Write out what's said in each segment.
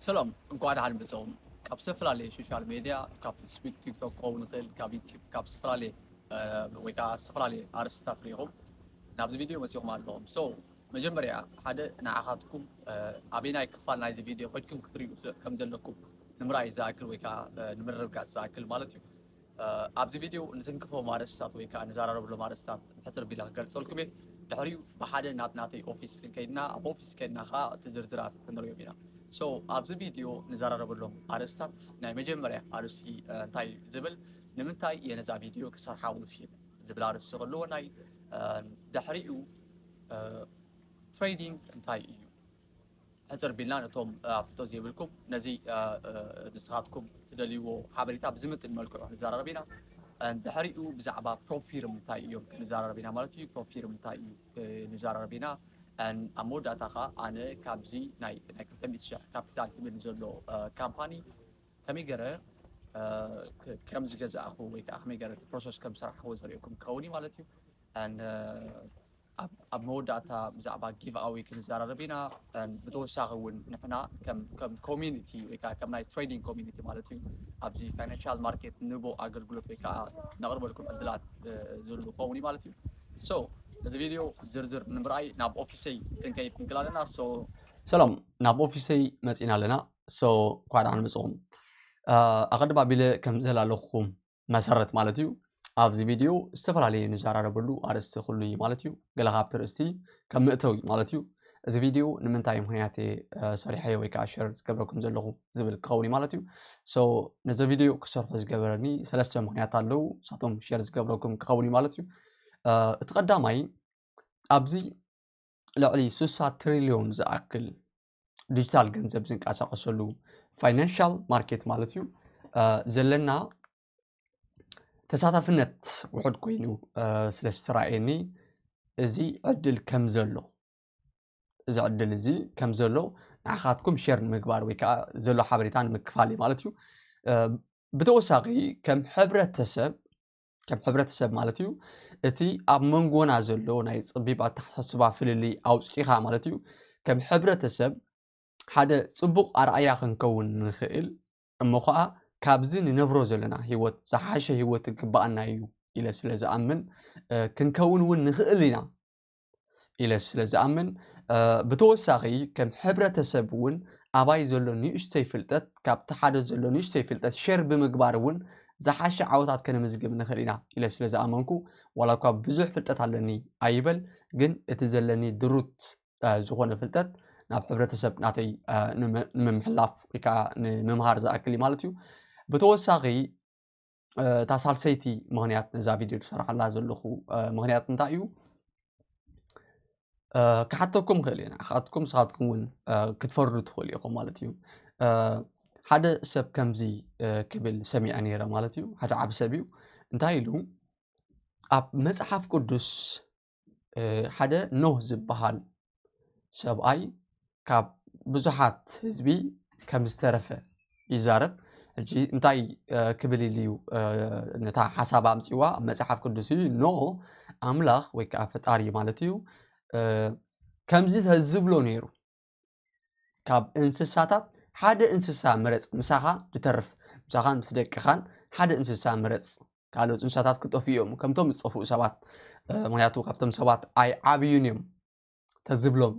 ሰላም፣ እንኳዕ ደሓን መጻኹም። ካብ ዝተፈላለየ ሶሻል ሜድያ፣ ካብ ፌስቡክ፣ ቲክቶክ ክኸውን ይኽእል፣ ካብ ዩቲዩብ፣ ካብ ዝተፈላለየ፣ እ፣ ወይ ከዓ ዝተፈላለየ ኣርእስትታት ርኢኹም ናብዚ ቪድዮ መጺኹም ኣለኹም። ሶ፣ መጀመርያ ሓደ ንዓኻትኩም፣ እ፣ ኣበየናይ ክፋል ናይዚ ቪድዮ ከድኩም ክትሪኡ ስለ-፣ ከም ዘለኩም ንምርኣይ ዝኣክል ወይ ከዓ፣ እ፣ ንምርግጋጽ ዝኣክል ማለት እዩ። እ፣ ኣብዚ ቪድዮ ንትንክፎም ኣርእስትታት ወይ ከዓ ንዘራረበሎም ኣርእስትታት ሕጽር ቢላ ክገልጸልኩም እየ። ድሕሪኡ ብሓደ ናብ ናተይ ኦፊስ ክንከይድና፣ ኣብ ኦፊስ ከይድና ከዓ እቲ ዝርዝራት ክንሪኦም ኢና። ሶ፣ ኣብዚ ቪድዮ ንዘራረበሎም ኣርእስትታት ናይ መጀመርያ ኣርእስቲ፣ እ፣ እንታይ እዩ ዝብል፣ ንምንታይ እየ ነዛ ቪድዮ ክሰርሓ ወሲነ ዝብል ኣርእስቲ ክህልዎ ናይ፣ እ፣ ድሕሪኡ፣ እ፣ ትሬዲንግ እንታይ እዩ? ሕጽር ቢልና ነቶም፣ እ፣ ኣፍልጦ ዘይብልኩም ነዚ፣ እ፣ እ፣ ንስኻትኩም ትደልይዎ ሓበሬታ ብዝምጥን መልክዑ ክንዘራረብ ኢና። እ፣ ድሕሪኡ ብዛዕባ ፕሮፊርም እንታይ እዮም ክንዘራረብ ኢና ማለት እዩ። ፕሮፊርም እንታይ እዩ፣ እ፣ ንዘራረብ ኢና። እ፣ ኣብ መወዳእታ ኸኣ ኣነ ካብዚ ናይ፣ ናይ ክልተ ሚእቲ ሽሕ ካፒታል ክብል ንዘሎ፣ እ፣ ካምፓኒ ከመይ ገረ፣ እ፣ ከ-፣ ከም ዝገዛእኹ ወይ ከዓ ከመይ ገረ እቲ ፕሮሰስ ከም ዝሰራሕኽዎ ዘርእየኩም ክኸውን እዩ ማለት እዩ። እ፣ ኣብ፣ ኣብ መወዳእታ ብዛዕባ ጊቭ ኣዌይ ክንዘራረብ ኢና። እ፣ ብተወሳኺ እውን ንሕና ከም፣ ከም ኮሚኒቲ ወይ ከዓ ከም ናይ ትሬዲንግ ኮሚኒቲ ማለት እዩ፣ ኣብዚ ፋይናንሻል ማርኬት ንቦ ኣገልግሎት ወይ ከዓ ነቕርበልኩም ዕድላት፣ እ፣ ዝህሉ ክኸውን እዩ ማለት እዩ። ሶ፣ ነዚ ቪድዮ ዝርዝር ንምርኣይ ናብ ኦፊሰይ ክንከይድ ክንክእል ኣለና። ሶ፣ ሰላም፣ ናብ ኦፊሰይ መጺና ኣለና። ሶ፣ እንኳዕ ደሓን መጻኹም። እ፣ ኣቐድም ኣቢለ ከም ዝህላለኹም መሰረት ማለት እዩ። ኣብዚ ቪድዮ ዝተፈላለየ ንዘራረበሉ ኣርእስቲ ክህሉ እዩ ማለት እዩ። ገለ ካብቲ ርእስቲ ከም መእተዊ ማለት እዩ። እዚ ቪድዮ ንምንታይ ምኽንያት እየ፣ እ፣ ሰሪሐዮ ወይ ከዓ ሸር ዝገብረኩም ዘለኹ ዝብል ክኸውን እዩ ማለት እዩ። ሶ፣ ነዚ ቪድዮ ክሰርሖ ዝገበረኒ ሰለስተ ምኽንያት ኣለዉ። ንሳቶም ሸር ዝገብረኩም ክኸውን እዩ ማለት እዩ። እ፣ እቲ ቀዳማይ፣ ኣብዚ ልዕሊ ስሳ ትሪልዮን ዝኣክል ዲጂታል ገንዘብ ዝንቀሳቐሰሉ ፋይናንሻል ማርኬት ማለት እዩ፣ እ፣ ዘለና ተሳታፍነት ውሑድ ኮይኑ፣ እ፣ ስለ ዝተራእየኒ፣ እዚ ዕድል ከም ዘሎ፣ እዚ ዕድል እዚ ከም ዘሎ ንዓኻትኩም ሼር ንምግባር ወይ ከዓ ዘሎ ሓበሬታ ንምክፋል እዩ ማለት እዩ። እ፣ ብተወሳኺ ከም ሕብረተሰብ፣ ከም ሕብረተሰብ ማለት እዩ፣ እቲ ኣብ መንጎና ዘሎ ናይ ጸቢብ ኣተሓሳስባ ፍልልይ ኣውጺኻ ማለት እዩ፣ ከም ሕብረተሰብ ሓደ ጽቡቕ ኣርኣያ ክንከውን ንኽእል፣ እሞ ኸኣ ካብዚ ንነብሮ ዘለና ህይወት ዝሓሸ ህይወት ይግብኣና እዩ ኢለ ስለ ዝኣምን፣ እ፣ ክንከውን እውን ንኽእል ኢና ኢለ ስለ ዝኣምን፣ እ፣ ብተወሳኺ ከም ሕብረተሰብ እውን ኣባይ ዘሎ ንእሽተይ ፍልጠት፣ ካብቲ ሓደ ዘሎ ንእሽተይ ፍልጠት ሸር ብምግባር እውን ዝሓሸ ዓወታት ከነምዝግብ ንኽእል ኢና ኢለ ስለ ዝኣመንኩ፣ ዋላ እኳ ብዙሕ ፍልጠት ኣለኒ ኣይበል፣ ግን እቲ ዘለኒ ድሩት፣ እ፣ ዝኾነ ፍልጠት ናብ ሕብረተሰብ ናተይ፣ እ፣ ንመ-፣ ንምምሕልላፍ ወይ ከዓ ንምምሃር ዝኣክል እዩ ማለት እዩ። ብተወሳኺ፣ እ፣ እታ ሳልሰይቲ ምኽንያት ነዛ ቪድዮ ዝሰርሓላ ዘለኹ፣ እ፣ ምኽንያት እንታይ እዩ? እ፣ ክሓተኩም ክእል እየ። ንዓኻትኩም ንስኻትኩም እውን፣ እ፣ ክትፈርዱ ትኽእሉ ኢኹም ማለት እዩ። እ፣ ሓደ ሰብ ከምዚ፣ እ፣ ክብል ሰሚዐ ነይረ ማለት እዩ። ሓደ ዓቢ ሰብ እዩ። እንታይ ኢሉ? ኣብ መጽሓፍ ቅዱስ፣ እ፣ ሓደ ኖህ ዝበሃል ሰብኣይ ካብ ብዙሓት ህዝቢ ከም ዝተረፈ ይዛረብ። ሕጂ እንታይ፣ እ፣ ክብል ኢሉ እዩ፣ እ፣ ነታ ሓሳብ ኣምጺዋ? ኣብ መጽሓፍ ቅዱስ እዩ፣ ኖህ ኣምላኽ ወይ ከዓ ፈጣሪ ማለት እዩ፣ እ፣ ከምዚ ተዝብሎ ነይሩ፣ ካብ እንስሳታት ሓደ እንስሳ ምረጽ፣ ምሳኻ ዝተርፍ፣ ምሳኻን ምስ ደቅኻን ሓደ እንስሳ ምረጽ። ካልኦት እንስሳታት ክጠፍኡ እዮም፣ ከምቶም ዝጠፍኡ ሰባት፣ እ፣ ምኽንያቱ ካብቶም ሰባት ኣይዓብዩን እዮም ተዝብሎም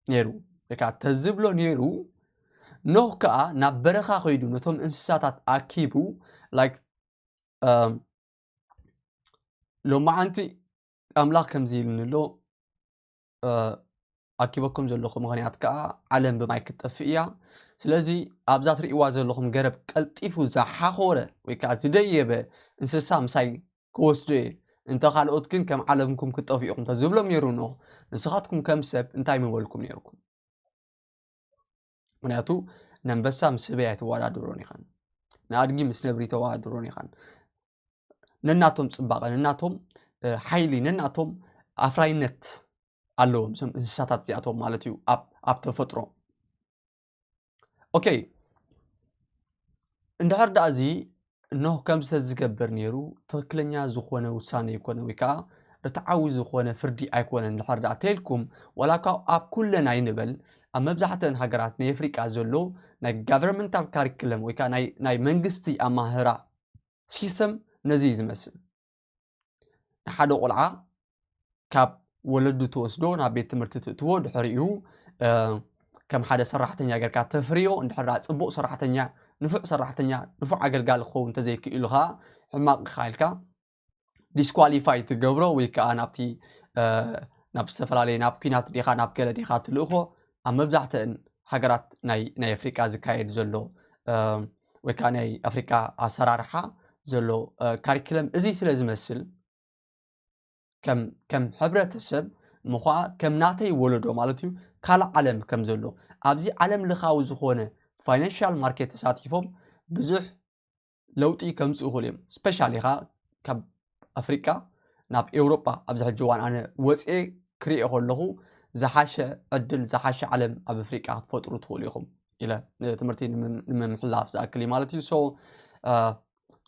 ነይሩ። ወይ ከዓ ተዝብሎ ነይሩ፣ ኖህ ከዓ ናብ በረኻ ከይዱ ነቶም እንስሳታት ኣኪቡ፣ ላይክ፣ እ፣ ሎማዓንቲ ኣምላኽ ከምዚ ኢሉኒ ኣሎ፣ እ፣ ኣኪበኩም ዘለኹ ምኽንያት ከኣ ዓለም ብማይ ክትጠፍእ እያ። ስለዚ ኣብዛ ትርእይዋ ዘለኹም ገረብ ቀልጢፉ ዝሓኾረ ወይ ከኣ ዝደየበ እንስሳ ምሳይ ክወስዶ እየ። እንተ ካልኦት ግን ከም ዓለምኩም ክትጠፍኡ ኢኹም ተዝብሎም ነይሩ ኖህ፣ ንስኻትኩም ከም ሰብ እንታይ ምበልኩም ነይርኩም? ምኽንያቱ ነንበሳ ምስ ህበይ ኣይተወዳድሮን ኢኻን። ንኣድጊ ምስ ነብሪ ኣይተወዳድሮን ኢኻን። ነናቶም ጽባቐ፣ ነናቶም፣ እ፣ ሓይሊ፣ ነናቶም ኣፍራይነት ኣለዎም እዞም እንስሳታት እዚኣቶም ማለት እዩ ኣብ፣ ኣብ ተፈጥሮ። ኦኬ፣ እንድሕር ደኣ እዚ ኖህ ከምዚ ተዝገብር ነይሩ፣ ትኽክለኛ ዝኾነ ውሳነ ኣይኮነ ወይ ከኣ ርትዓዊ ዝኾነ ፍርዲ ኣይኮነን እንድሕር ደኣ ተልኩም፣ ዋላ እኳ ኣብ ኩለን ኣይንበል፣ ኣብ መብዛሕትአን ሃገራት ናይ ኣፍሪቃ ዘሎ ናይ governmental curriculum ወይ ከዓ ናይ መንግስቲ ኣማህራ system ነዚ እዩ ዝመስል። ንሓደ ቆልዓ ካብ ወለዱ ትወስዶ ናብ ቤት ትምህርቲ ትእትዎ ድሕሪኡ ከም ሓደ ሰራሕተኛ ጌርካ ተፍርዮ እንድሕር ጽቡቕ ሰራሕተኛ ንፉዕ ሰራሕተኛ ንፉዕ ኣገልጋሊ ክኸውን እንተዘይክእሉ ከዓ ሕማቕ ኢኻ ኢልካ disqualify ትገብሮ ወይ ከዓ ናብቲ ናብ ዝተፈላለየ ናብ ኲናት ዲኻ ናብ ገለ ዲኻ ትልእኾ ኣብ መብዛሕትአን ሃገራት ናይ ናይ ኣፍሪቃ ዝካየድ ዘሎ ወይ ከዓ ናይ ኣፍሪቃ ኣሰራርሓ ዘሎ ካሪክለም እዚ ስለ ዝመስል ከም ከም ሕብረተሰብ ምዃ ከም ናተይ ወለዶ ማለት እዩ ካልእ ዓለም ከም ዘሎ ኣብዚ ዓለም ለኻዊ ዝኾነ ፋይናንሻል ማርኬት ተሳቲፎም ብዙሕ ለውጢ ከምፅኡ ይኽእሉ እዮም። ስፔሻሊ ኻ ካብ ኣፍሪቃ ናብ ኤውሮጳ ኣብዚ ሕጂ እዋን ኣነ ወፅኤ ክሪኦ ከለኹ ዝሓሸ ዕድል ዝሓሸ ዓለም ኣብ ኣፍሪቃ ክትፈጥሩ ትኽእሉ ኢኹም ኢለ ትምህርቲ ንምምሕላፍ ዝኣክል እዩ ማለት እዩ። ሶ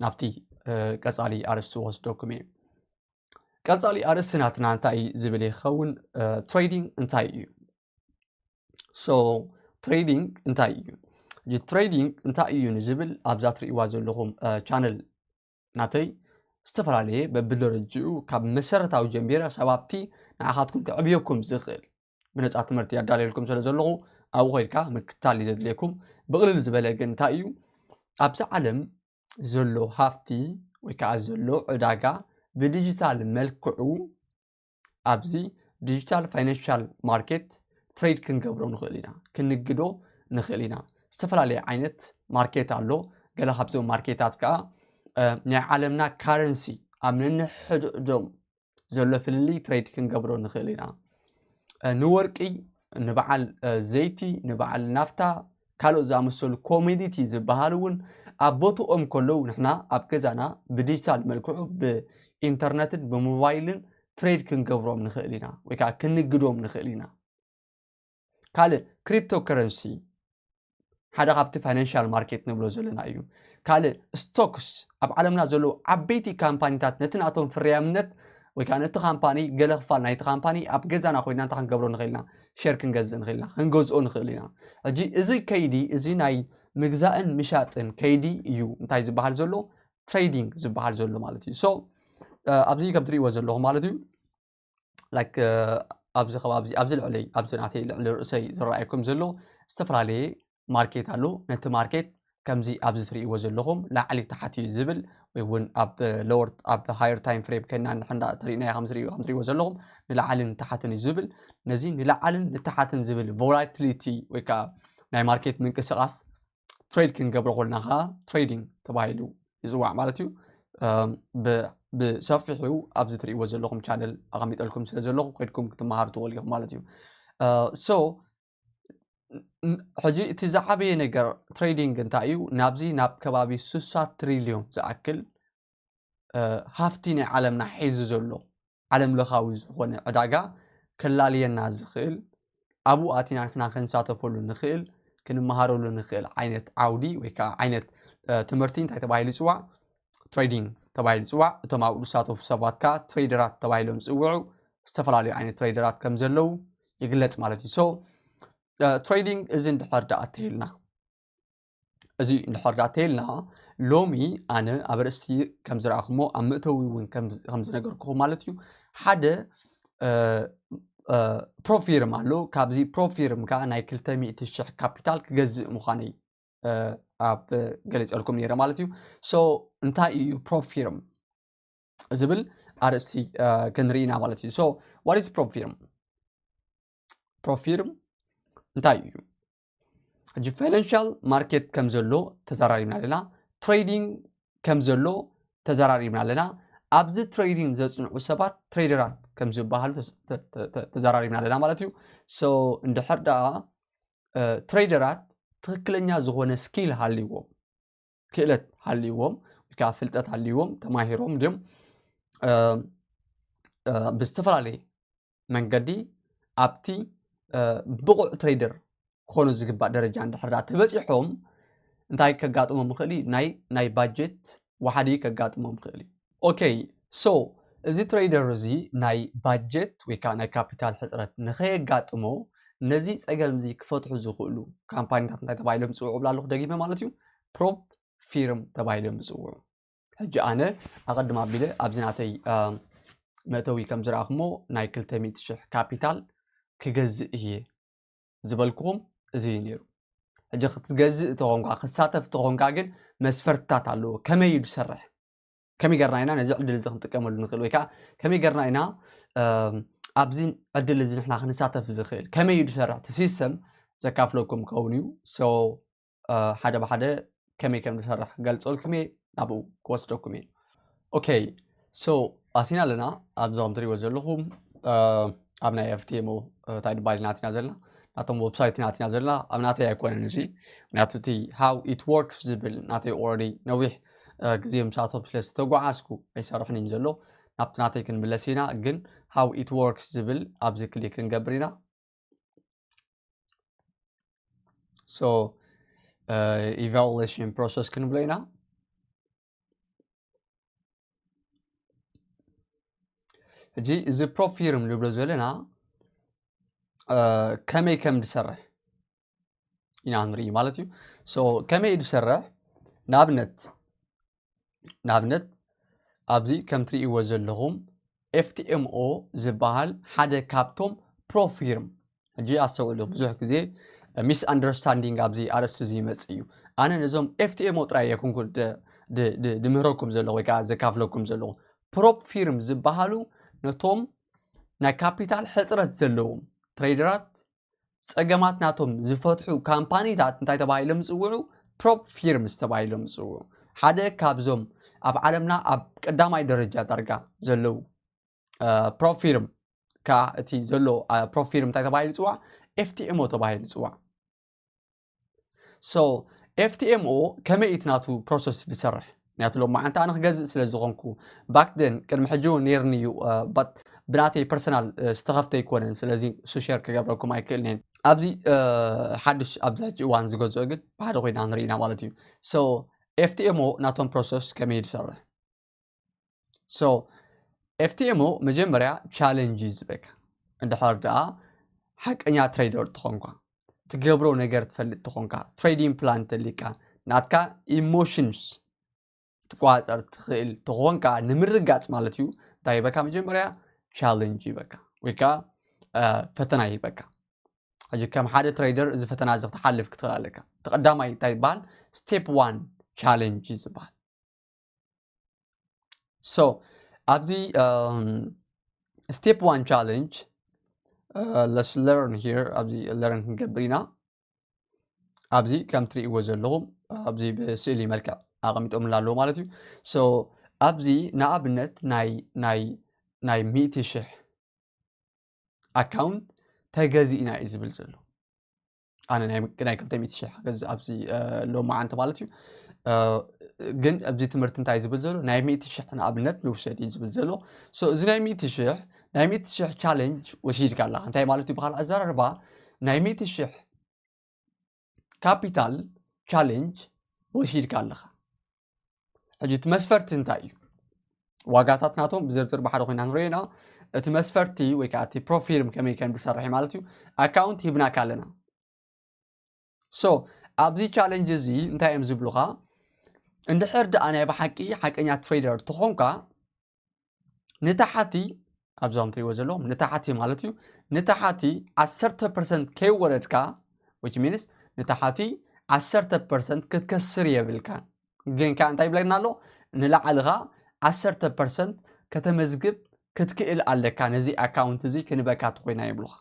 ናብቲ ቀፃሊ ኣርእስቲ ወስደኩም እየ። ቀፃሊ ኣርእስቲ ናትና እንታይ እዩ ዝብል ይኸውን? ትሬዲንግ እንታይ እዩ? ሶ ትሬዲንግ እንታይ እዩ? ትሬዲንግ እንታይ እዩ ንዝብል ኣብዛ ትርእይዋ ዘለኹም ቻነል ናተይ ዝተፈላለየ በብደረጅኡ ካብ መሰረታዊ ጀሚረ ሰባብቲ ንዓኻትኩም ክዕብየኩም ዝኽእል ብነፃ ትምህርቲ ኣዳልየልኩም ስለ ዘለኹ ኣብኡ ኮይድካ ምክታል እዩ ዘድልየኩም። ብቕልል ዝበለ ግን እንታይ እዩ ኣብዚ ዓለም ዘሎ ሃፍቲ ወይ ከዓ ዘሎ ዕዳጋ ብዲጂታል መልክዑ ኣብዚ ዲጂታል ፋይናንሻል ማርኬት ትሬድ ክንገብሮ ንኽእል ኢና፣ ክንግዶ ንኽእል ኢና። ዝተፈላለየ ዓይነት ማርኬት ኣሎ። ገለ ካብዞም ማርኬታት ከዓ ናይ ዓለምና ካረንሲ ኣብ ነንሕድሕዶም ዘሎ ፍልልይ ትሬድ ክንገብሮ ንኽእል ኢና። ንወርቂ፣ ንበዓል ዘይቲ፣ ንበዓል ናፍታ፣ ካልኦት ዝኣመሰሉ ኮሞዲቲ ዝበሃሉ እውን ኣብ ቦትኦም ከለዉ ንሕና ኣብ ገዛና ብዲጂታል መልክዑ ብኢንተርነትን ብሞባይልን ትሬድ ክንገብሮም ንኽእል ኢና ወይ ከዓ ክንግዶም ንኽእል ኢና። ካልእ ክሪፕቶ ከረንሲ ሓደ ካብቲ ፋይናንሻል ማርኬት ንብሎ ዘለና እዩ። ካልእ ስቶክስ ኣብ ዓለምና ዘለዉ ዓበይቲ ካምፓኒታት ነቲ ናቶም ፍርያምነት ወይ ከዓ ነቲ ካምፓኒ ገለ ክፋል ናይቲ ካምፓኒ ኣብ ገዛና ኮይና እንታይ ክንገብሮ ንኽእል ኢና? ሸር ክንገዝእ ንኽእል ኢና፣ ክንገዝኦ ንኽእል ኢና። ሕጂ እዚ ከይዲ እዚ ናይ ምግዛእን ምሻጥን ከይዲ እዩ እንታይ ዝበሃል ዘሎ ትሬዲንግ ዝበሃል ዘሎ ማለት እዩ። ሶ ኣብዚ ከም ትርእይዎ ዘለኹም ማለት እዩ ላይክ ኣብዚ ከባቢ ኣብዚ ልዕለይ ኣብዚ ናተይ ልዕሊ ርእሰይ ዝረኣየኩም ዘሎ ዝተፈላለየ ማርኬት ኣሎ። ነቲ ማርኬት ከምዚ ኣብዚ ትርእይዎ ዘለኹም ላዕሊ ታሕቲ እዩ ዝብል ወይ እውን ኣብ ሎወር ኣብ ሃየር ታይም ፍሬም ከና ንሕንዳ ተሪእናዮ ከም ዝርእይዎ ዘለኹም ንላዕልን ንታሕትን እዩ ዝብል። ነዚ ንላዕልን ንታሕትን ዝብል ቮላቲሊቲ ወይ ከዓ ናይ ማርኬት ምንቅስቃስ ትሬድ ክንገብሮ ኮልና ከዓ ትሬዲንግ ተባሂሉ ይፅዋዕ ማለት እዩ። ብሰፊሑ ኣብዚ ትርእይዎ ዘለኹም ቻነል ኣቐሚጠልኩም ስለ ዘለኹ ኮይድኩም ክትመሃሩ ትኽእሉ ኢኹም ማለት እዩ። ሶ ሕጂ እቲ ዝዓበየ ነገር ትሬዲንግ እንታይ እዩ? ናብዚ ናብ ከባቢ ስሳ ትሪልዮን ዝኣክል ሃፍቲ ናይ ዓለምና ሒዙ ዘሎ ዓለም ለኻዊ ዝኾነ ዕዳጋ ከላልየና ዝኽእል ኣብኡ ኣቲና ንሕና ክንሳተፈሉ ንኽእል ክንመሃረሉ ንኽእል ዓይነት ዓውዲ ወይ ከዓ ዓይነት ትምህርቲ እንታይ ተባሂሉ ይፅዋዕ? ትሬዲንግ ተባሂሉ ይፅዋዕ። እቶም ኣብኡ ዝሳተፉ ሰባት ከዓ ትሬደራት ተባሂሎም ዝፅውዑ ዝተፈላለዩ ዓይነት ትሬደራት ከም ዘለዉ ይግለፅ ማለት እዩ። ሶ ትሬዲንግ እዚ እንድሕር ደኣ ተይልና እዚ እንድሕር ደኣ ተይልና ሎሚ ኣነ ኣብ ርእሲ ከም ዝረኣኹሞ ኣብ መእተዊ እውን ከም ዝነገርኩኹም ማለት እዩ ሓደ ፕሮፊርም ኣሎ። ካብዚ ፕሮፊርም ከዓ ናይ ክልተ ሚእቲ ሽሕ ካፒታል ክገዝእ ምዃነይ ኣብ ገሊፀልኩም ነይረ ማለት እዩ። ሶ እንታይ እዩ ፕሮፊርም ዝብል ኣርእስቲ ክንርኢ ኢና ማለት እዩ። ሶ what is ፕሮፊርም? ፕሮፊርም እንታይ እዩ? ሕጂ ፋይናንሻል ማርኬት ከም ዘሎ ተዘራሪብና ኣለና። ትሬዲንግ ከም ዘሎ ተዘራሪብና ኣለና። ኣብዚ ትሬዲንግ ዘፅንዑ ሰባት ትሬደራት ከም ዝበሃሉ ተዘራሪብና ኣለና ማለት እዩ። ሶ እንድሕር ደኣ ትሬደራት ትኽክለኛ ዝኾነ ስኪል ሃልይዎም ክእለት ሃልይዎም ወይ ከዓ ፍልጠት ሃልይዎም ተማሂሮም ድዮም ብዝተፈላለየ መንገዲ ኣብቲ ብቑዕ ትሬደር ክኾኑ ዝግባእ ደረጃ እንድሕር ተበፂሖም እንታይ ከጋጥሞም ይኽእል እዩ? ናይ ናይ ባጀት ዋሕዲ ከጋጥሞም ይኽእል እዩ። ኦኬ ሶ እዚ ትሬደር እዚ ናይ ባጀት ወይ ከዓ ናይ ካፒታል ሕፅረት ንኸየጋጥሞ ነዚ ጸገም እዚ ክፈትሑ ዝኽእሉ ካምፓኒታት እንታይ ተባሂሎም ይጽውዑ ብላ ኣለኹ፣ ደጊመ ማለት እዩ፣ ፕሮፕ ፊርም ተባሂሎም ይጽውዑ። ሕጂ ኣነ ኣቐድም ኣቢለ ኣብዚ ናተይ መእተዊ ከም ዝረኣኹሞ ናይ ክልተ ሚእቲ ሽሕ ካፒታል ክገዝእ እየ ዝበልኩኹም እዚ እዩ ነይሩ። ሕጂ ክትገዝእ ተኾንካ፣ ክሳተፍ ተኾንካ ግን መስፈርትታት ኣለዎ። ከመይ እዩ ዝሰርሕ? ከመይ ገርና ኢና ነዚ ዕድል እዚ ክንጥቀመሉ ንኽእል? ወይ ከዓ ከመይ ገርና ኢና ኣብዚ ዕድል እዚ ንሕና ክንሳተፍ ዝኽእል? ከመይ እዩ ዝሰርሕ? እቲ ሲስተም ዘካፍለኩም ክኸውን እዩ። So ሓደ ብሓደ ከመይ ከም ዝሰርሕ ክገልጸልኩም እየ፣ ናብኡ ክወስደኩም እየ። ኦኬ፣ so ኣቲና ኣለና። ኣብዚ ከም ትሪእዎ ዘለኹም ኣብ ናይ ኤፍቲኤምኦ እንታይ ድባል ኢና ኣቲና ዘለና፣ ናቶም ዌብሳይት ኢና ኣቲና ዘለና። ኣብ ናተይ ኣይኮነን እዚ፣ ምክንያቱ እቲ how it works ዝብል ናተይ already ነዊሕ ግዜ ምሳቶም ስለ ዝተጓዓዝኩ ኣይሰርሕን እዩ ዘሎ። ናብቲ ናተይ ክንምለስ ኢና። ግን how it works ዝብል ኣብዚ ክሊክ ክንገብር ኢና። So evaluation process ክንብሎ ኢና። ሕጂ እዚ ፕሮፕ ፊርም ንብሎ ዘለና ከመይ ከም ዝሰርሕ ኢና ንርኢ ማለት እዩ። So ከመይ ዝሰርሕ? ንኣብነት ንኣብነት ኣብዚ ከም ትርእይዎ ዘለኹም ኤፍቲኤምኦ ዝበሃል ሓደ ካብቶም ፕሮፕ ፊርም፣ ሕጂ ኣስተውዕሉ፣ ብዙሕ ግዜ ሚስ ኣንደርስታንዲንግ ኣብዚ ኣርእስቲ እዚ ይመጽእ እዩ። ኣነ ነዞም ኤፍቲኤምኦ ጥራይ ኣይኮንኩን ድምህረኩም ዘለኹ ወይ ከዓ ዘካፍለኩም ዘለኹ። ፕሮፕ ፊርም ዝበሃሉ ነቶም ናይ ካፒታል ሕፅረት ዘለዎም ትሬደራት ጸገማት ናቶም ዝፈትሑ ካምፓኒታት እንታይ ተባሂሎም ዝጽውዑ? ፕሮፕ ፊርምስ ተባሂሎም ዝጽውዑ። ሓደ ካብዞም ኣብ ዓለምና ኣብ ቀዳማይ ደረጃ ዳርጋ ዘለዉ ፕሮፕ ፊርም፣ ከዓ እቲ ዘሎ ፕሮፕ ፊርም እንታይ ተባሂሉ ይጽዋዕ? ኤፍቲኤምኦ ተባሂሉ ይጽዋዕ። So ኤፍቲኤምኦ ከመይ እቲ ናቱ ፕሮሰስ ዝሰርሕ? ምክንያቱ ሎም መዓንቲ ኣነ ክገዝእ ስለ ዝኾንኩ፣ ባክ ደን ቅድሚ ሕጂ እውን ነይርኒ እዩ፣ but ብናተይ ፐርሰናል ዝተኸፍተ ኣይኮነን። ስለዚ እሱ ሸር ክገብረኩም ኣይክእልን እየ። ኣብዚ ሓዱሽ ኣብዚ ሕጂ እዋን ዝገዝኦ ግን ብሓደ ኮይና ንርኢና ማለት እዩ። So ኤፍቲኤምኦ ናቶም ፕሮሰስ ከመይ ዝሰርሕ? So ኤፍቲኤምኦ መጀመርያ ቻለንጅ እዩ ዝበካ። እንድሕር ደኣ ሓቀኛ ትሬደር ተኾንኳ፣ ትገብሮ ነገር ትፈልጥ ተኾንካ፣ ትሬዲንግ ፕላን ተሊካ፣ ናትካ ኢሞሽንስ ትቆጻጸር ትኽእል ተኾንካ ንምርጋጽ ማለት እዩ። እንታይ ይበካ? መጀመርያ ቻለንጅ ይበካ ወይ ከዓ ፈተና ይበካ። ሕጂ ከም ሓደ ትሬደር እዚ ፈተና እዚ ክትሓልፍ ክትኽእል ኣለካ። ተቐዳማይ እንታይ ይበሃል? ስቴፕ ዋን ቻለንጅ እዩ ዝበሃል። So ኣብዚ step one challenge, let's learn here። ኣብዚ ለርን ክንገብር ኢና። ኣብዚ ከም ትርእይዎ ዘለኹም ኣብዚ ብስእሊ መልክዕ ኣቐሚጦምላ ኣለዉ ማለት እዩ። So ኣብዚ ንኣብነት ናይ ናይ ናይ ሚእቲ ሽሕ ኣካውንት ተገዚእና እዩ ዝብል ዘሎ። ኣነ ናይ ናይ ክልተ ሚእቲ ሽሕ ገዝእ ኣብዚ ሎማዓንቲ ማለት እዩ። ግን ኣብዚ ትምህርቲ እንታይ ዝብል ዘሎ? ናይ ሚእቲ ሽሕ ንኣብነት ንውሰድ እዩ ዝብል ዘሎ። So እዚ ናይ ሚእቲ ሽሕ ናይ ሚእቲ ሽሕ ቻለንጅ ወሲድካ ኣለኻ። እንታይ ማለት እዩ? ብኻልእ ኣዘራርባ ናይ ሚእቲ ሽሕ ካፒታል ቻለንጅ ወሲድካ ኣለኻ። ሕጂ እቲ መስፈርቲ እንታይ እዩ? ዋጋታት ናቶም ብዝርዝር ብሓደ ኮይና ንሪኦ ኢና። እቲ መስፈርቲ ወይ ከዓ እቲ ፕሮፊርም ከመይ ከም ዝሰርሕ ማለት እዩ። ኣካውንት ሂብናካ ኣለና። So ኣብዚ ቻለንጅ እዚ እንታይ እዮም ዝብሉኻ? እንድሕር ደኣ ናይ ብሓቂ ሓቀኛ ትሬደር ተኾንካ ንታሓቲ ኣብዞም ትሪእዎ ዘለኹም ንታሓቲ ማለት እዩ ንታሓቲ ዓሰርተ ፐርሰንት ከይወረድካ which means ንታሓቲ ዓሰርተ ፐርሰንት ክትከስር የብልካ። ግን ከዓ እንታይ ይብለና ኣሎ? ንላዕሊ ከዓ ዓሰርተ ፐርሰንት ከተመዝግብ ክትክእል ኣለካ ነዚ ኣካውንት እዚ ክንበካ ተኮይና ይብሉካ።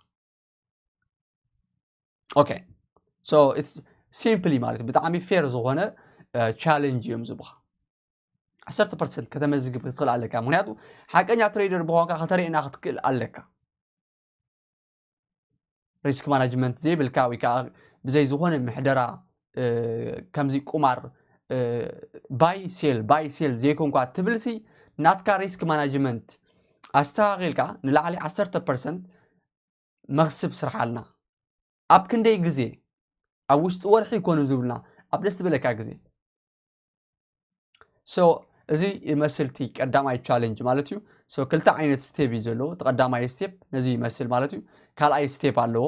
Okay, so it's simply ማለት ብጣዕሚ ፌር ዝኾነ ቻለንጅ እዮም ዝብኻ። ዓሰርተ ፐርሰንት ከተመዝግብ ክትኽእል ኣለካ። ምክንያቱ ሓቀኛ ትሬደር ብኳንካ ከተርእየና ክትክእል ኣለካ። ሪስክ ማናጅመንት ዘይብልካ ወይ ከዓ ብዘይ ዝኾነ ምሕደራ ከምዚ ቁማር ባይ ሴል ባይ ሴል ዘይኮንኳ ትብልሲ ናትካ ሪስክ ማናጅመንት ኣስተኻኺልካ ንላዕሊ ዓሰርተ ፐርሰንት መኽስብ ስርሓልና። ኣብ ክንደይ ግዜ? ኣብ ውሽጢ ወርሒ ይኮኑ ዝብልና ኣብ ደስ ዝበለካ ግዜ። So እዚ ይመስል እቲ ቀዳማይ ቻለንጅ ማለት እዩ። So ክልተ ዓይነት ስቴፕ እዩ ዘለዎ። እቲ ቀዳማይ ስቴፕ ነዚ ይመስል ማለት እዩ። ካልኣይ ስቴፕ ኣለዎ።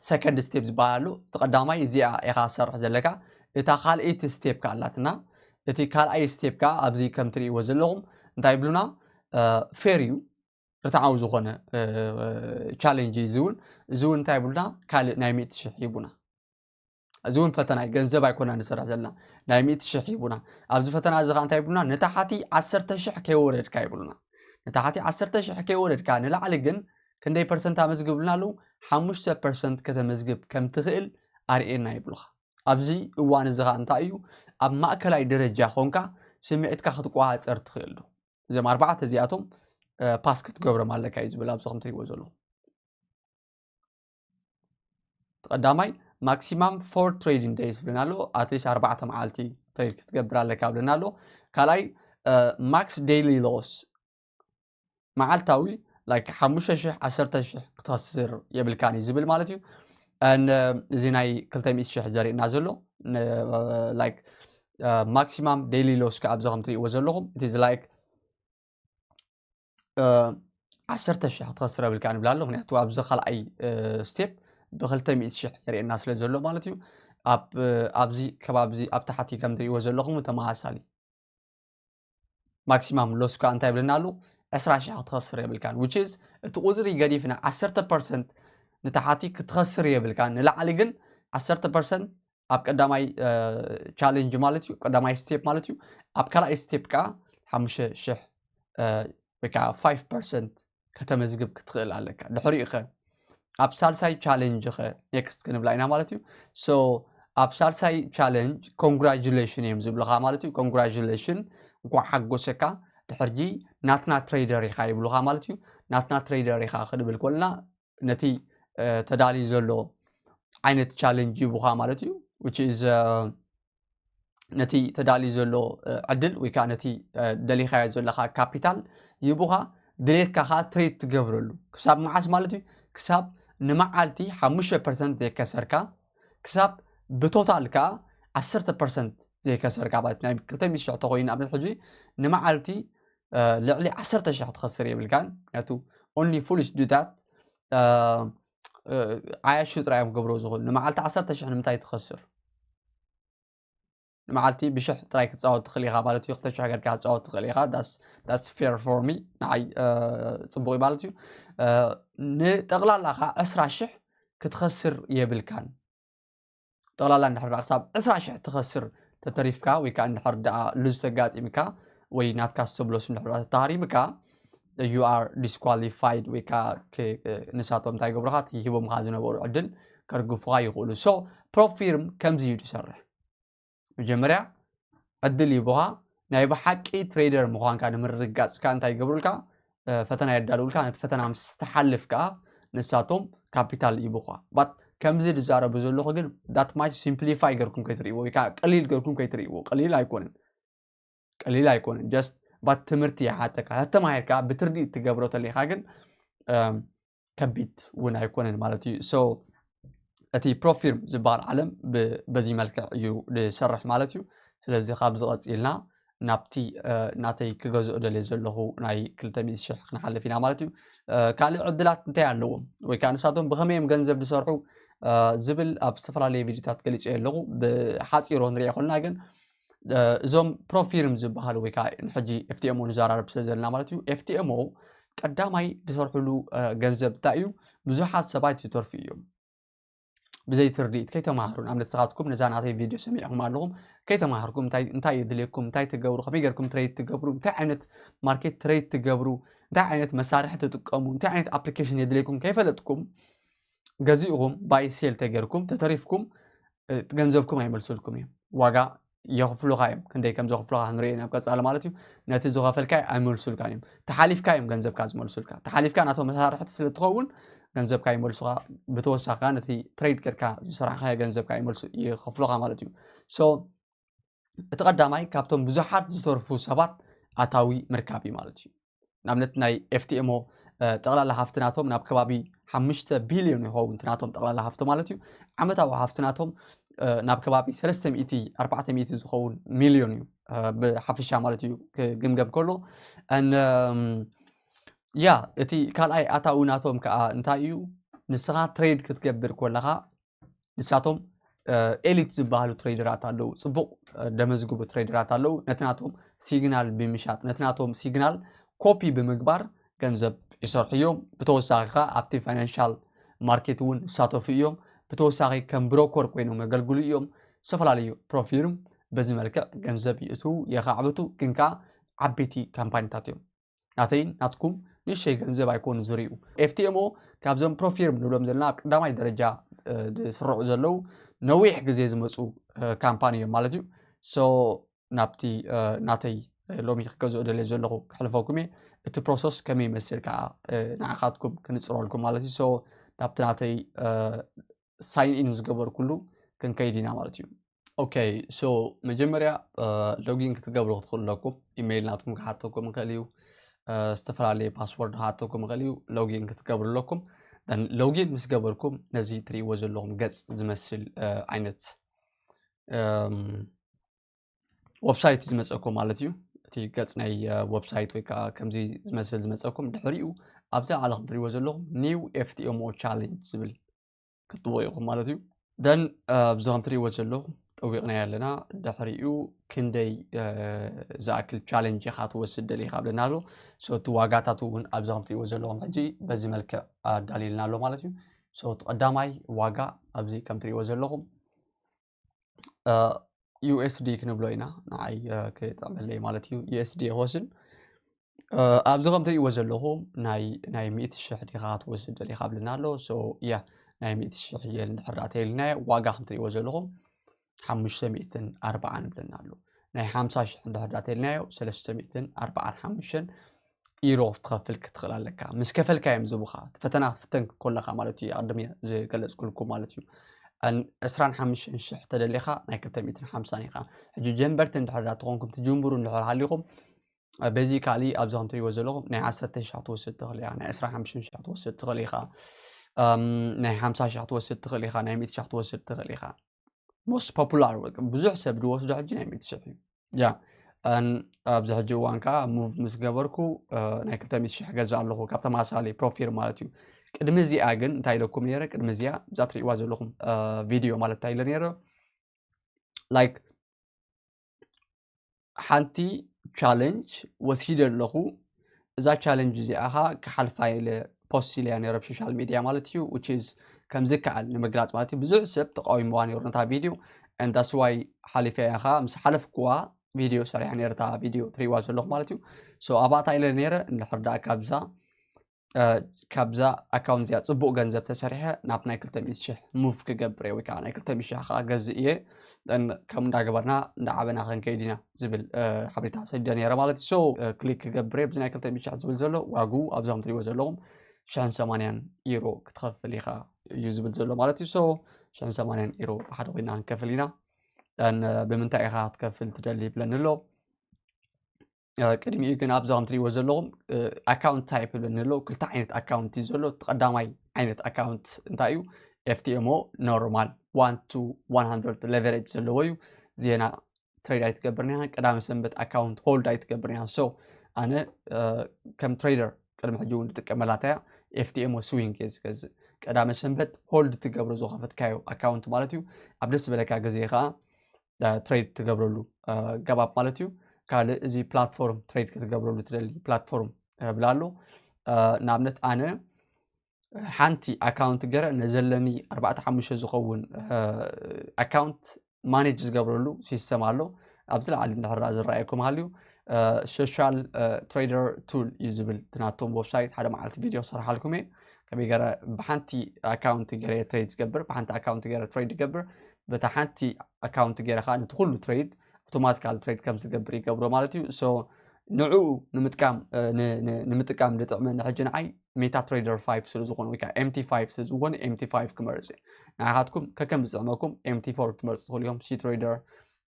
ሰከንድ ስቴፕ ዝበሃል ኣሎ። እቲ ቀዳማይ እዚኣ ኢኻ ትሰርሕ ዘለካ። እታ ካልኣይቲ ስቴፕ ከኣ ኣላትና። እቲ ካልኣይ ስቴፕ ከኣ ኣብዚ ከም ትርእይዎ ዘለኹም እንታይ ይብሉና? ፌር እዩ፣ ርትዓዊ ዝኾነ ቻሌንጅ እዩ። እዚ እውን እዚ እውን እንታይ ይብሉና? ካልእ ናይ ሚእቲ ሽሕ ሂቡና። እዚ እውን ፈተና እዩ፣ ገንዘብ ኣይኮና ንሰርሕ ዘለና። ናይ ሚእቲ ሽሕ ሂቡና። ኣብዚ ፈተና እዚ ከዓ እንታይ ይብሉና? ንታሕቲ ዓሰርተ ሽሕ ከይወረድካ ይብሉና። ንታሕቲ ዓሰርተ ሽሕ ከይወረድካ፣ ንላዕሊ ግን ክንደይ ፐርሰንት ኣመዝግብ ይብሉና ኣለዉ? ሓሙሽተ ፐርሰንት ከተመዝግብ ከም ትኽእል ኣርእየና ይብሉኻ። ኣብዚ እዋን እዚ ከዓ እንታይ እዩ? ኣብ ማእከላይ ደረጃ ኾንካ ስምዒትካ ክትቆፃፀር ትኽእል ዶ? እዞም ኣርባዕተ እዚኣቶም ፓስ ክትገብሮም ኣለካ እዩ ዝብል ኣብዚ ከም ትሪእዎ ዘለኹም። እቲ ቀዳማይ ማክሲማም ፎር ትሬዲንግ ደይስ ዝብለና ኣሎ። ኣትሊስት ኣርባዕተ መዓልቲ ትሬድ ክትገብር ኣለካ ብለና ኣሎ። ካልኣይ ማክስ ዴይሊ ሎስ፣ መዓልታዊ ላይክ ሓሙሽተ ሽሕ ዓሰርተ ሽሕ ክትኸስር የብልካን እዩ ዝብል ማለት እዩ። And እዚ ናይ ክልተ ሚእቲ ሽሕ ዘርእና ዘሎ ላይክ ማክሲማም ዴይሊ ሎስ ከ ኣብዚ ከም ትሪእዎ ዘለኹም፣ it is like ዓሰርተ ሽሕ ክትኸስር የብልካ ንብል ኣሎ። ምክንያቱ ኣብዚ ካልኣይ ስቴፕ ብክልተ ሚእቲ ሽሕ የርእየና ስለ ዘሎ ማለት እዩ። ኣብ ኣብዚ ከባቢ እዚ ኣብ ታሕቲ ከም ትሪእዎ ዘለኹም ተመሳሳሊ ማክሲማም ሎስ ከዓ እንታይ ይብለና ኣሎ? ዕስራ ሽሕ ክትኸስር የብልካን። Which is እቲ ቁፅሪ ገዲፍና ዓሰርተ ፐርሰንት ንታሕቲ ክትኸስር የብልካን፣ ንላዕሊ ግን ዓሰርተ ፐርሰንት ኣብ ቀዳማይ ቻሌንጅ ማለት እዩ፣ ቀዳማይ ስቴፕ ማለት እዩ። ኣብ ካልኣይ ስቴፕ ከዓ ሓሙሽተ ሽሕ ወይ ከዓ ፋይቭ ፐርሰንት ከተመዝግብ ክትኽእል ኣለካ። ድሕሪኡ ኸ ኣብ ሳልሳይ ቻሌንጅ ኸ ኔክስት ክንብላ ኢና ማለት እዩ። So ኣብ ሳልሳይ ቻሌንጅ ኮንግራጁሌሽን እዮም ዝብሉኻ ማለት እዩ። ኮንግራጁሌሽን፣ እንኳዕ ሓጎሰካ፣ ድሕርጂ ናትና ትሬደር ኢኻ ይብሉኻ ማለት እዩ። ናትና ትሬደር ኢኻ ክንብል ከለና ነቲ ተዳልዩ ዘሎ ዓይነት ቻሌንጅ ይቡኻ ማለት እዩ። Which is ነቲ ተዳልዩ ዘሎ ዕድል ወይ ከዓ ነቲ ደሊኻዮ ዘለኻ ካፒታል ይቡኻ፣ ድሌትካ ከዓ ትሬድ ትገብረሉ። ክሳብ መዓስ ማለት እዩ? ክሳብ ንመዓልቲ ሓሙሽተ ፐርሰንት ዘይከሰርካ፣ ክሳብ ብቶታል ከዓ ዓሰርተ ፐርሰንት ዘይከሰርካ ማለት ናይ ክልተ ሚእቲ ሽሕ ተኮይኑ ንኣብነት ሕጂ ንመዓልቲ ልዕሊ ዓሰርተ ሽሕ ክትኸስር የብልካን። ምክንያቱ only foolish do that። ዓያሹ ጥራይ እዮም ክገብሮ ዝኽእሉ። ንመዓልቲ ዓሰርተ ሽሕ ንምንታይ ትኸስር? ንመዓልቲ ብሽሕ ጥራይ ክትፃወት ትኽእል ኢኻ ማለት እዩ። ክልተ ሽሕ ገርካ ክትፃወት ትኽእል ኢኻ። That's fair for me። ንዓይ ፅቡቕ እዩ ማለት እዩ። ንጠቕላላ ከዓ ዕስራ ሽሕ ክትኸስር የብልካን። ጠቕላላ እንድሕር ደኣ ክሳብ ዕስራ ሽሕ ትኸስር ተተሪፍካ ወይ ከዓ እንድሕር ደኣ ሉዝ ተጋጢምካ ወይ ናትካ ስቶፕ ሎስ እንድሕር ደኣ ተተሃሪምካ you are disqualified ወይ ከዓ ንሳቶም እንታይ ይገብሩኻ? እቲ ሂቦምኻ ዝነበሩ ዕድል ከርግፉኻ ይኽእሉ። So ፕሮፊርም ከምዚ እዩ ዝሰርሕ። መጀመርያ ዕድል ይቡኻ ናይ ብሓቂ ትሬደር ምዃንካ ንምርግጋፅካ እንታይ ይገብሩልካ? ፈተና የዳልውልካ። ነቲ ፈተና ምስ ተሓልፍ ከዓ ንሳቶም ካፒታል ይቡኻ። But ከምዚ ዝዛረቡ ዘለኹ ግን that much simplify ገርኩም ከይትርእይዎ ወይ ከዓ ቀሊል ገርኩም ከይትርእይዎ። ቀሊል ኣይኮነን፣ ቀሊል ኣይኮነን። Just but ትምህርቲ ይሓተካ። ተተማሂርካ ብትርዲት ትገብሮ ተለይካ ግን ከቢድ እውን ኣይኮነን ማለት እዩ። So እቲ ፕሮፊርም ዝበሃል ዓለም በዚ መልክዕ እዩ ዝሰርሕ ማለት እዩ። ስለዚ ካብዚ ቀፂልና ናብቲ ናተይ ክገዝኦ ደልየ ዘለኹ ናይ ክልተ ሚእቲ ሽሕ ክንሓልፍ ኢና ማለት እዩ። ካልእ ዕድላት እንታይ ኣለዎም ወይ ከዓ ንሳቶም ብኸመይ እዮም ገንዘብ ዝሰርሑ ዝብል ኣብ ዝተፈላለየ ቪዲዮታት ገሊፀ ኣለኹ። ብሓፂሮ ንሪኦ ከለና ግን እዞም ፕሮፊርም ዝበሃሉ ወይ ከዓ ንሕጂ ኤፍቲኤምኦ ንዘራረብ ስለ ዘለና ማለት እዩ። ኤፍቲኤምኦ ቀዳማይ ዝሰርሕሉ ገንዘብ እንታይ እዩ? ብዙሓት ሰባት ይተርፉ እዮም ብዘይ ትርድኢት ከይተማሃሩ። ንኣብነት ንስኻትኩም ነዛ ናተይ ቪድዮ ሰሚዕኹም ኣለኹም፣ ከይተማሃርኩም እንታይ እንታይ የድልየኩም፣ እንታይ ትገብሩ፣ ከመይ ጌርኩም ትሬድ ትገብሩ፣ እንታይ ዓይነት ማርኬት ትሬድ ትገብሩ፣ እንታይ ዓይነት መሳርሒ ትጥቀሙ፣ እንታይ ዓይነት ኣፕሊኬሽን የድልየኩም ከይፈለጥኩም ገዚእኹም ባይ ሴል ተገርኩም ተተሪፍኩም ገንዘብኩም ኣይመልሱልኩም እዮም። ዋጋ የኽፍሉኻ እዮም። ክንደይ ከም ዘኽፍሉኻ ክንርኢ ናብ ቀፃሊ ማለት እዩ። ነቲ ዝኸፈልካ ኣይመልሱልካ እዮም። ተሓሊፍካ እዮም ገንዘብካ ዝመልሱልካ። ተሓሊፍካ ናቶም መሳርሕቲ ስለ ትኸውን ገንዘብካ ይመልሱኻ። ብተወሳኺ ነቲ ትሬድ ጌርካ ዝሰራሕካዮ ገንዘብካ ይመልሱ ይኸፍሉኻ ማለት እዩ። So እቲ ቀዳማይ ካብቶም ብዙሓት ዝተርፉ ሰባት ኣታዊ ምርካብ እዩ ማለት እዩ። ንኣብነት ናይ ኤፍቲኤምኦ ጠቕላላ ሃፍቲ ናቶም ናብ ከባቢ ሓሙሽተ ቢልዮን ይኸውን፣ እቲ ናቶም ጠቕላላ ሃፍቲ ማለት እዩ። ዓመታዊ ሃፍቲ ናቶም ናብ ከባቢ ሰለስተ ሚእቲ ኣርባዕተ ሚእቲ ዝኸውን ሚልዮን እዩ ብሓፈሻ ማለት እዩ ክግምገም ከሎ። ያ እቲ ካልኣይ ኣታዊ ናቶም ከዓ እንታይ እዩ? ንስኻ ትሬድ ክትገብር ከለኻ ንሳቶም ኤሊት ዝበሃሉ ትሬደራት ኣለዉ፣ ፅቡቕ ደመዝግቡ ትሬደራት ኣለዉ። ነቲ ናቶም ሲግናል ብምሻጥ ነቲ ናቶም ሲግናል ኮፒ ብምግባር ገንዘብ ይሰርሑ እዮም። ብተወሳኺ ከዓ ኣብቲ ፋይናንሻል ማርኬት እውን ይሳተፉ እዮም። ብተወሳኺ ከም ብሮከር ኮይኖም የገልግሉ እዮም። ዝተፈላለዩ ፕሮፊርም በዚ መልክዕ ገንዘብ ይእትዉ፣ የኻዕብቱ፣ ግን ከዓ ዓበይቲ ካምፓኒታት እዮም። ናተይን ናትኩም ንእሽተይ ገንዘብ ኣይኮኑ ዝርእዩ። ኤፍቲኤምኦ ካብዞም ፕሮፊርም ንብሎም ዘለና ኣብ ቀዳማይ ደረጃ ዝስርዑ ዘለዉ ነዊሕ ግዜ ዝመፁ ካምፓኒ እዮም ማለት እዩ። ሶ ናብቲ ናተይ ሎሚ ክገዝኦ ደልየ ዘለኹ ክሕልፈኩም እየ። እቲ ፕሮሰስ ከመይ ይመስል ከዓ ንዓኻትኩም ክንፅረልኩም ማለት እዩ። ሶ ናብቲ ናተይ ሳይን ኢን ዝገበርኩሉ ክንከይድ ኢና ማለት እዩ። ኦኬ፣ ሶ መጀመርያ ሎጊን ክትገብሩ ክትኽእሉ ኣለኩም። ኢሜይል ናትኩም ክሓተኩም ይኽእል እዩ። ዝተፈላለየ ፓስወርድ ክሓተኩም ይኽእል እዩ። ሎጊን ክትገብሩ ኣለኩም። ሎጊን ምስ ገበርኩም ነዚ ትርእይዎ ዘለኹም ገፅ ዝመስል ዓይነት ወብሳይት ዝመፀኩም ማለት እዩ። እቲ ገፅ ናይ ወብሳይት ወይ ከዓ ከምዚ ዝመስል ዝመፀኩም ድሕሪኡ ኣብዚ ዓለ ከም ትርእይዎ ዘለኹም ኒው ኤፍቲኤምኦ ቻሌንጅ ዝብል ክትጥውቑ ኢኹም ማለት እዩ። ደን ኣብዚ ከም ትርእይዎ ዘለኹም ጠዊቕናዮ ኣለና። ድሕሪኡ ክንደይ ዝኣክል ቻሌንጅ ኢኻ ትወስድ ደሊኻ ኣብለና ኣሎ። ሶ እቲ ዋጋታቱ እውን ኣብዚ ከም ትርእይዎ ዘለኹም ሕጂ በዚ መልክዕ ኣዳልዩልና ኣሎ ማለት እዩ። ሶ እቲ ቀዳማይ ዋጋ ኣብዚ ከም ትርእይዎ ዘለኹም ዩኤስዲ ክንብሎ ኢና። ንዓይ ክጥዕመለይ ማለት እዩ። ዩኤስዲ ይወስን ኣብዚ ከም ትርእይዎ ዘለኹም ናይ ናይ ሚእቲ ሽሕ ዲኻ ክትወስድ ደሊኻ ኣብልና ኣሎ። ሶ ያ ናይ ሚእቲ ሽሕ እየ እንድሕር ደኣ ተይልናዮ ዋጋ ከም ትርእይዎ ዘለኹም ሓሙሽተ ሚእትን ኣርባዓን ይብለና ኣሎ። ናይ ሓምሳ ሽሕ እንድሕር ደኣ ተይልናዮ ሰለስተ ሚእትን ኣርባዓን ሓሙሽተን ኢሮ ክትኸፍል ክትኽእል ኣለካ። ምስ ከፈልካ እዮም ዝቡኻ። እቲ ፈተና ክትፍተን ከለኻ ማለት እዩ። ኣቕድም እየ ዝገለጽኩልኩም ማለት እዩ። ዕስራን ሓሙሽተን ሽሕ ተደሊኻ ናይ ክልተ ሚእትን ሓምሳን ኢኻ። ሕጂ ጀንበርቲ እንድሕር ደኣ ተኾንኩም ትጅምሩ እንድሕር ሃሊኹም ቤዚካሊ ኣብዚ ከም ትሪእዎ ዘለኹም ናይ ዓሰርተ ሽሕ ክትወስድ ትኽእል ኢኻ፣ ናይ ዕስራን ሓሙሽተን ሽሕ ክትወስድ ትኽእል ኢኻ፣ ናይ ሓምሳ ሽሕ ክትወስድ ትኽእል ኢኻ፣ ናይ ሚእቲ ሽሕ ክትወስድ ትኽእል ኢኻ። ሞስት ፖፑላር ብዙሕ ሰብ ዝወስዶ ሕጂ ናይ ሚእቲ ሽሕ እዩ። ያ ኣብዚ ሕጂ እዋን ከዓ ሙቭ ምስ ገበርኩ ናይ ክልተ ሚእቲ ሽሕ ገዛ ኣለኹ ካብ ተማሳሊ ፕሮፊር ማለት እዩ። ቅድሚ እዚኣ ግን እንታይ ኢለኩም ነይረ? ቅድሚ እዚኣ እዛ ትሪእዋ ዘለኹም ቪድዮ ማለት እንታይ ኢለ ነይረ? ላይክ ሓንቲ ቻለንጅ ወሲደ ኣለኹ። እዛ ቻለንጅ እዚኣ ኸዓ ክሓልፋ ኢለ ፖስት ኢለያ ነይረ ኣብ ሶሻል ሚድያ ማለት እዩ። ዊች ኢዝ ከም ዝከኣል ንምግላፅ ማለት እዩ። ብዙሕ ሰብ ተቃዊምዋ ነይሩ ነታ ቪድዮ። And that's why ሓሊፈያ ኸዓ ምስ ሓለፍኩዋ ቪድዮ ሰሪሐ ነይረ እታ ቪድዮ ትሪእዋ ዘለኹ ማለት እዩ። ሶ ኣብኣ እንታይ ኢለ ነይረ እንድሕር ደኣ ካብዛ ካብዛ ኣካውንት እዚኣ ፅቡቅ ገንዘብ ተሰሪሐ ናብ ናይ ክልተ ሚእቲ ሽሕ ሙቭ ክገብር እየ ወይ ከዓ ናይ ክልተ ሚእቲ ሽሕ ከዓ ገዝእ እየ ከም እንዳገበርና እንዳዓበና ክንከይድ ኢና ዝብል ሓበሬታ ሰዲደ ነይረ ማለት እዩ። ሶ ክሊክ ክገብር እየ ብዚ ናይ ክልተ ሚእቲ ሽሕ ዝብል ዘሎ ዋግኡ ኣብዞም ትሪእዎ ዘለኹም ሽሕን ሰማንያን ኢሮ ክትኸፍል ኢኻ እዩ ዝብል ዘሎ ማለት እዩ። ሶ ሽሕን ሰማንያን ኢሮ ብሓደ ኮይና ክንከፍል ኢና። ብምንታይ ኢኻ ክትከፍል ትደሊ ይብለኒ ኣሎ። ቅድሚኡ ግን ኣብዚ ከም ትሪእዎ ዘለኹም ኣካውንት ታይፕ ይብለኒ ኣሎ። ክልተ ዓይነት ኣካውንት እዩ ዘሎ። እቲ ቀዳማይ ዓይነት ኣካውንት እንታይ እዩ? ኤፍቲኤምኦ ኖርማል ዋን ቱ ዋን ሃንድረድ ሌቨሬጅ ዘለዎ እዩ። ዜና ትሬድ ኣይትገብርን ኢኻ። ቀዳመ ሰንበት ኣካውንት ሆልድ ኣይትገብርን ኢኻ። ሶ ኣነ ከም ትሬደር ቅድሚ ሕጂ እውን ዝጥቀመላ እንታይ እያ? ኤፍቲኤምኦ ስዊንግ እየ ዝገዝእ። ቀዳመ ሰንበት ሆልድ ትገብሮ ዝኸፈትካዮ ኣካውንት ማለት እዩ። ኣብ ደስ ዝበለካ ግዜ ከዓ ትሬድ ትገብረሉ ገባብ ማለት እዩ። ካልእ እዚ ፕላትፎርም ትሬድ ክትገብረሉ ትደሊ ፕላትፎርም ብላ ኣሎ። ንኣብነት ኣነ ሓንቲ ኣካውንት ገረ ነዘለኒ ኣርባዕተ ሓሙሽተ ዝኸውን ኣካውንት ማኔጅ ዝገብረሉ ሲስተም ኣሎ። ኣብዚ ላዕሊ እንድሕር ዝረኣየኩም ሃልዩ ሶሻል ትሬደር ቱል እዩ ዝብል እቲ ናቶም ዌብሳይት። ሓደ መዓልቲ ቪድዮ ክሰርሓልኩም እየ ከመይ ገረ ብሓንቲ ኣካውንት ገረ ትሬድ ዝገብር፣ ብሓንቲ ኣካውንት ገረ ትሬድ ዝገብር፣ በታ ሓንቲ ኣካውንት ገረ ከዓ ነቲ ኩሉ ትሬድ ኣውቶማቲካል ትሬድ ከም ዝገብር ይገብሮ ማለት እዩ። ሶ ንዕኡ ንምጥቃም ንምጥቃም ዝጥዕመኒ ሕጂ ንዓይ ሜታ ትሬደር ፋይቭ ስለ ዝኾነ ወይ ከዓ ኤምቲ ፋይቭ ስለ ዝኾነ ኤምቲ ፋይቭ ክመርፅ እየ። ንዓኻትኩም ከከም ዝጥዕመኩም ኤምቲ ፎር ክትመርፁ ትኽእሉ ኢኹም። ሲ ትሬደር፣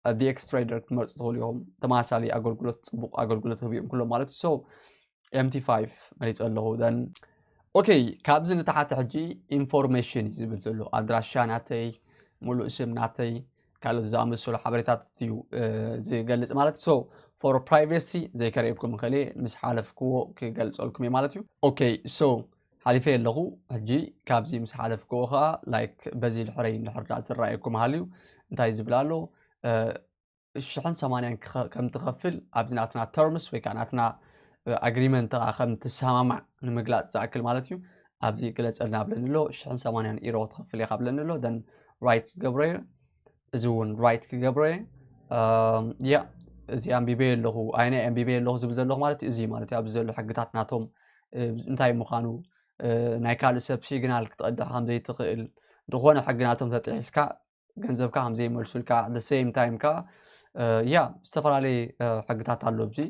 ቪኤክስ ትሬደር ክትመርፁ ትኽእሉ ኢኹም። ተመሳሳሊ ኣገልግሎት ፅቡቕ ኣገልግሎት ህቡ እዮም ኩሎም ማለት እዩ። ሶ ኤምቲ ፋይቭ መሪፀ ኣለኹ። ን ኦኬ ካብዚ ንታሓቲ ሕጂ ኢንፎርሜሽን እዩ ዝብል ዘሎ ኣድራሻ ናተይ፣ ሙሉእ ስም ናተይ፣ ካልኦት ዝኣመሰሉ ሓበሬታት እዩ ዝገልፅ ማለት። ሶ ፎር ፕራይቬሲ ዘይከርእየኩም ይኽእል እየ፣ ምስ ሓለፍክዎ ክገልፀልኩም እየ ማለት እዩ። ኦኬ ሶ ሓሊፈ ኣለኹ። ሕጂ ካብዚ ምስ ሓለፍክዎ ከዓ ላይክ በዚ ድሕረይ እንድሕር ዳ ዝረኣየኩም ሃልዩ እንታይ ዝብል ኣሎ? ሽሕን ሰማንያን ከም ትኸፍል ኣብዚ ናትና terms ወይ ከዓ ናትና agreement ከዓ ከም ትሰማማዕ ንምግላፅ ዝኣክል ማለት እዩ። ኣብዚ ግለፀልና ብለኒ ኣሎ። ሽሕን ሰማንያን ኢሮ ክትኸፍል ኢኻ ብለኒ ኣሎ። Then right ክገብሮ እየ። እዚ እውን right ክገብሮ እየ። ያ እዚ ኣንቢበ ኣለኹ ኣይናይ ኣንቢበ ኣለኹ ዝብል ዘለኹ ማለት እዩ። እዚ ማለት እዩ ኣብዚ ዘሎ ሕግታት ናቶም እንታይ ምዃኑ ናይ ካልእ ሰብ ሲግናል ክትቐድሕ ከም ዘይትኽእል ዝኾነ ሕጊ ናቶም ተጥሒስካ ገንዘብካ ከም ዘይመልሱልካ the same time ከዓ ያ ዝተፈላለየ ሕግታት ኣሎ ኣብዚ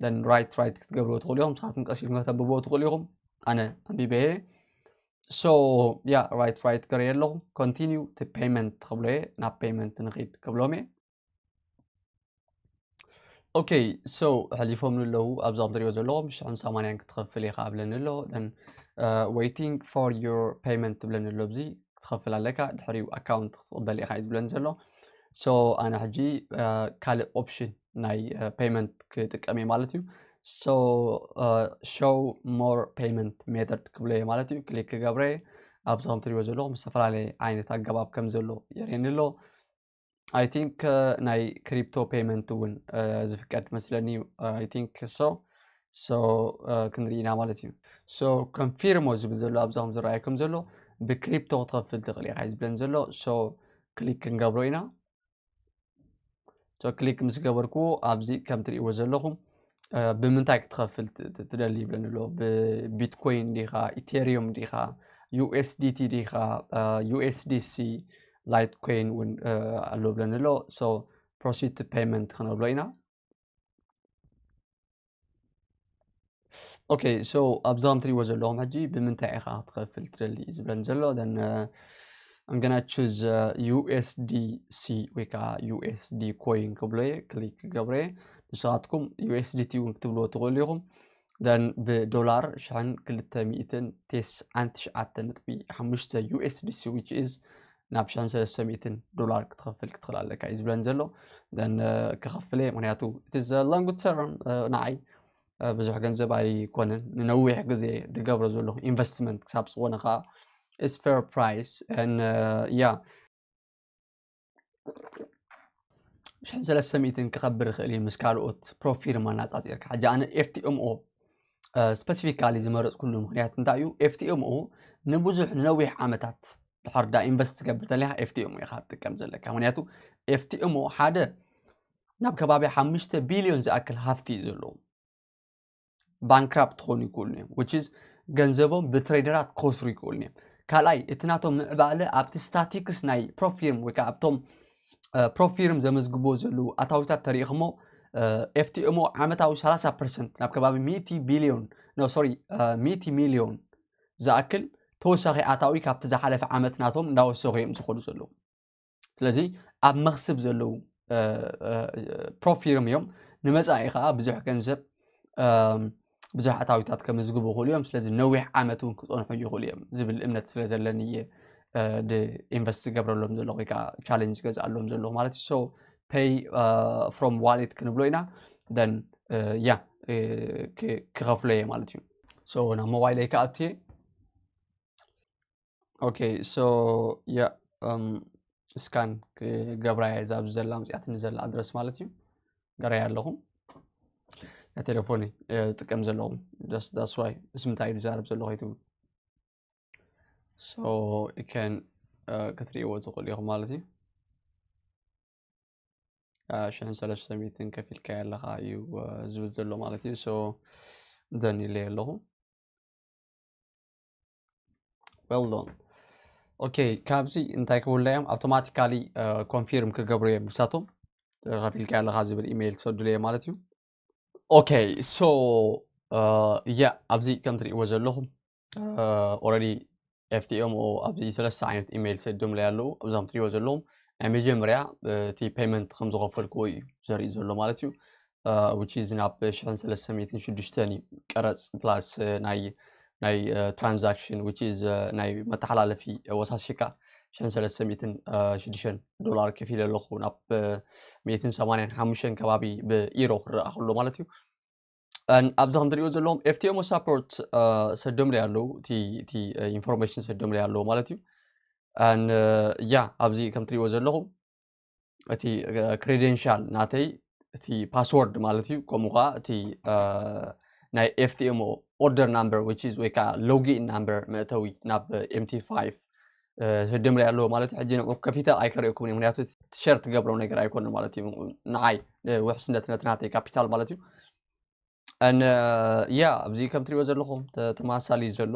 then right right ክትገብርዎ ትኽእሉ ኢኹም። ንስኻትኩም ቀስ ኢልኩም ከተንብብዎ ትኽእሉ ኢኹም። ኣነ ኣንቢበ እየ። So ያ right right ገረየ ኣለኹ። Continue to payment ክብሎ እየ። ናብ payment ንኺድ ክብሎም እየ። Okay so ሓሊፎም ኣለዉ። ኣብዛም ትሪኦ ዘለኹም ሽሕን ሰማንያን ክትኸፍል ኢኻ ኣብለኒ ኣሎ። Then waiting for your payment ትብለኒ ኣሎ። ኣብዚ ክትኸፍል ኣለካ ድሕሪኡ ኣካውንት ክትቕበል ኢኻ እዩ ዝብለኒ ዘሎ። So ኣነ ሕጂ ካልእ ኦፕሽን ናይ ፔይመንት ክጥቀም እየ ማለት እዩ። So show more payment method ክብሎ እየ ማለት እዩ። ክሊክ ክገብረ እየ። ኣብዚ ከም ትሪኦ ዘለኹም ዝተፈላለየ ዓይነት ኣገባብ ከም ዘሎ የርእየኒ ኣሎ። I think ናይ ክሪፕቶ ፔይመንት እውን ዝፍቀድ መስለኒ እዩ። I think so so ክንርኢ ኢና ማለት እዩ። So confirm ዝብል ዘሎ ኣብዚ ከም ዝረኣየኩም ዘሎ ብክሪፕቶ ክትኸፍል ትኽእል ኢኻ እዩ ዝብለን ዘሎ። So ክሊክ ክንገብሮ ኢና። So ክሊክ ምስ ገበርኩ ኣብዚ ከም ትሪእዎ ዘለኹም ብምንታይ ክትኸፍል ትደሊ ይብለኒ ኣሎ። ብቢትኮይን ዲኻ፣ ኢቴሪየም ዲኻ፣ ዩኤስዲቲ ዲኻ፣ ዩኤስዲሲ፣ ላይትኮይን እውን ኣሎ ብለኒ ኣሎ። So proceed to payment ክንብሎ ኢና። Okay so ኣብዚ ከም ትሪእዎ ዘለኹም ሕጂ ብምንታይ ኢኻ ክትኸፍል ትደሊ እዩ ዝብለኒ ዘሎ። Then I'm gonna choose ዩኤስዲሲ ወይ ከዓ ዩኤስዲ ኮይን ክብሎ እየ። ክሊክ ክገብሮ እየ። ንስኻትኩም ዩኤስዲቲ እውን ክትብልዎ ትኽእሉ ኢኹም። Then ብዶላር ሽሕን ክልተ ሚእትን ተስዓን ትሽዓተ ነጥቢ ሓሙሽተ ዩኤስዲሲ which is ናብ ሽሕን ሰለስተ ሚእትን ዶላር ክትኸፍል ክትኽእል ኣለካ እዩ ዝብለን ዘሎ። Then ክኸፍል እየ ምክንያቱ it is long term ንዓይ ብዙሕ ገንዘብ ኣይኮነን። ንነዊሕ ግዜ ዝገብሮ ዘለኹ ኢንቨስትመንት ክሳብ ዝኾነ ከዓ it's fair price and yeah ሽሕን ሰለስተ ሚእትን ክኸብር ይኽእል እዩ ምስ ካልኦት ፕሮፊርም ኣናፃፂርካ። ሕጂ ኣነ ኤፍቲኤምኦ ስፐሲፊካሊ ዝመረፅኩሉ ምክንያት እንታይ እዩ? ኤፍቲኤምኦ ንብዙሕ ንነዊሕ ዓመታት ድሕር ዳ ኢንቨስት ትገብር ተለካ ኤፍቲኤምኦ ኢኻ ትጥቀም ዘለካ። ምክንያቱ ኤፍቲኤምኦ ሓደ ናብ ከባቢ ሓሙሽተ ቢልዮን ዝኣክል ሃፍቲ እዩ ዘለዎ። ባንክራፕት ክኾኑ ይክእሉ እዮም which is ገንዘቦም ብትሬደራት ክኸስሩ ይክእሉ እዮም። ካልኣይ እቲ ናቶም ምዕባለ ኣብቲ ስታቲክስ ናይ ፕሮፊርም ወይ ከዓ ኣብቶም ፕሮፊርም ዘመዝግብዎ ዘለዉ ኣታዊታት ተሪኢኹሞ ኤፍቲኤምኦ ዓመታዊ ሰላሳ ፐርሰንት ናብ ከባቢ ሚእቲ ቢልዮን no sorry ሚእቲ ሚልዮን ዝኣክል ተወሳኺ ኣታዊ ካብቲ ዝሓለፈ ዓመት ናቶም እንዳወሰኹ እዮም ዝኸዱ ዘለዉ። ስለዚ ኣብ መኽስብ ዘለዉ ፕሮፊርም እዮም። ንመፃኢ ከዓ ብዙሕ ገንዘብ ብዙሕ ኣታዊታት ከመዝግቡ ይኽእሉ እዮም። ስለዚ ነዊሕ ዓመት እውን ክፀንሑ ይኽእሉ እዮም ዝብል እምነት ስለ ዘለኒ እየ ኢንቨስት ዝገብረሎም ዘለኹ ወይ ከዓ ቻሌንጅ ዝገዝኣሎም ዘለኹ ማለት እዩ። So pay from wallet ክንብሎ ኢና then ያ ክኸፍሎ እየ ማለት እዩ። So ናብ ሞባይለይ ክኣቱ እየ። Okay so yeah ስካን ክገብራ እየ እዛ ኣብዚ ዘላ መፅኣትኒ ዘላ ኣድረስ ማለት እዩ። ገረያ ኣለኹ ናይ ቴሌፎን ጥቀም ዘለኹ that's why ምስ ምንታይ እዩ ዝዛረብ ዘለኹ ይትብሉ። So you can ክትርእይዎ ትኽእሉ ኢኹም ማለት እዩ። ሽሕን ሰለስተ ሚእትን ከፊልካ ኣለኻ እዩ ዝብል ዘሎ ማለት እዩ። So done ኢለ ኣለኹ። Well done። Okay ካብዚ እንታይ ክብሉ እዮም ኣውቶማቲካሊ ኮንፊርም ክገብሩ እዮም ንሳቶም። ከፊልካ ኣለኻ ዝብል ኢሜይል ትሰዱሉ እዮም ማለት እዩ። Okay so yeah ኣብዚ ከም ትርእይዎ ዘለኹም already ኤፍቲኤምኦ ኣብዚ ሰለስተ ዓይነት ኢሜይል ሰዲዶምለይ ኣለዉ። ኣብዞም ትሪእዎ ዘለኹም ናይ መጀመርያ እቲ ፔመንት ከም ዝኸፈልክዎ እዩ ዘርኢ ዘሎ ማለት እዩ። Which is ናብ ሽሕን ሰለስተ ሚእትን ሽዱሽተን እዩ ቀረፅ ፕላስ ናይ ናይ ትራንዛክሽን which is ናይ መተሓላለፊ ወሳሲካ ሽሕን ሰለስተ ሚእትን ሽዱሽተን ዶላር ከፊለ ኣለኹ ናብ ሚእትን ሰማንያን ሓሙሽተን ከባቢ ብኢሮ ክረኣ ከሎ ማለት እዩ። ኣብዚ ከም ትሪእዎ ዘለኹም FTMO support ሰዶምለይ ኣለዉ። እቲ ኢንፎርሜሽን ሰዶምለይ ኣለዉ ማለት እዩ። ያ ኣብዚ ከም ትሪእዎ ዘለኹም እቲ credential ናተይ፣ እቲ ፓስወርድ ማለት እዩ። ከምኡ ከዓ እቲ ናይ FTMO order number, which is ወይ ከዓ login number መእተዊ ናብ MT5 ሰዶምለይ ኣለዎ ማለት እዩ። ሕጂ ንዑ ከፊተ ኣይከርእየኩምን እዩ፣ ምክንያቱ ሸር ትገብሮ ነገር ኣይኮነን ማለት እዩ። ንዓይ ውሕስነት ነቲ ናተይ ካፒታል ማለት እዩ። ያ ኣብዚ ከም ትሪእዎ ዘለኹም ተመሳሳሊ እዩ ዘሎ።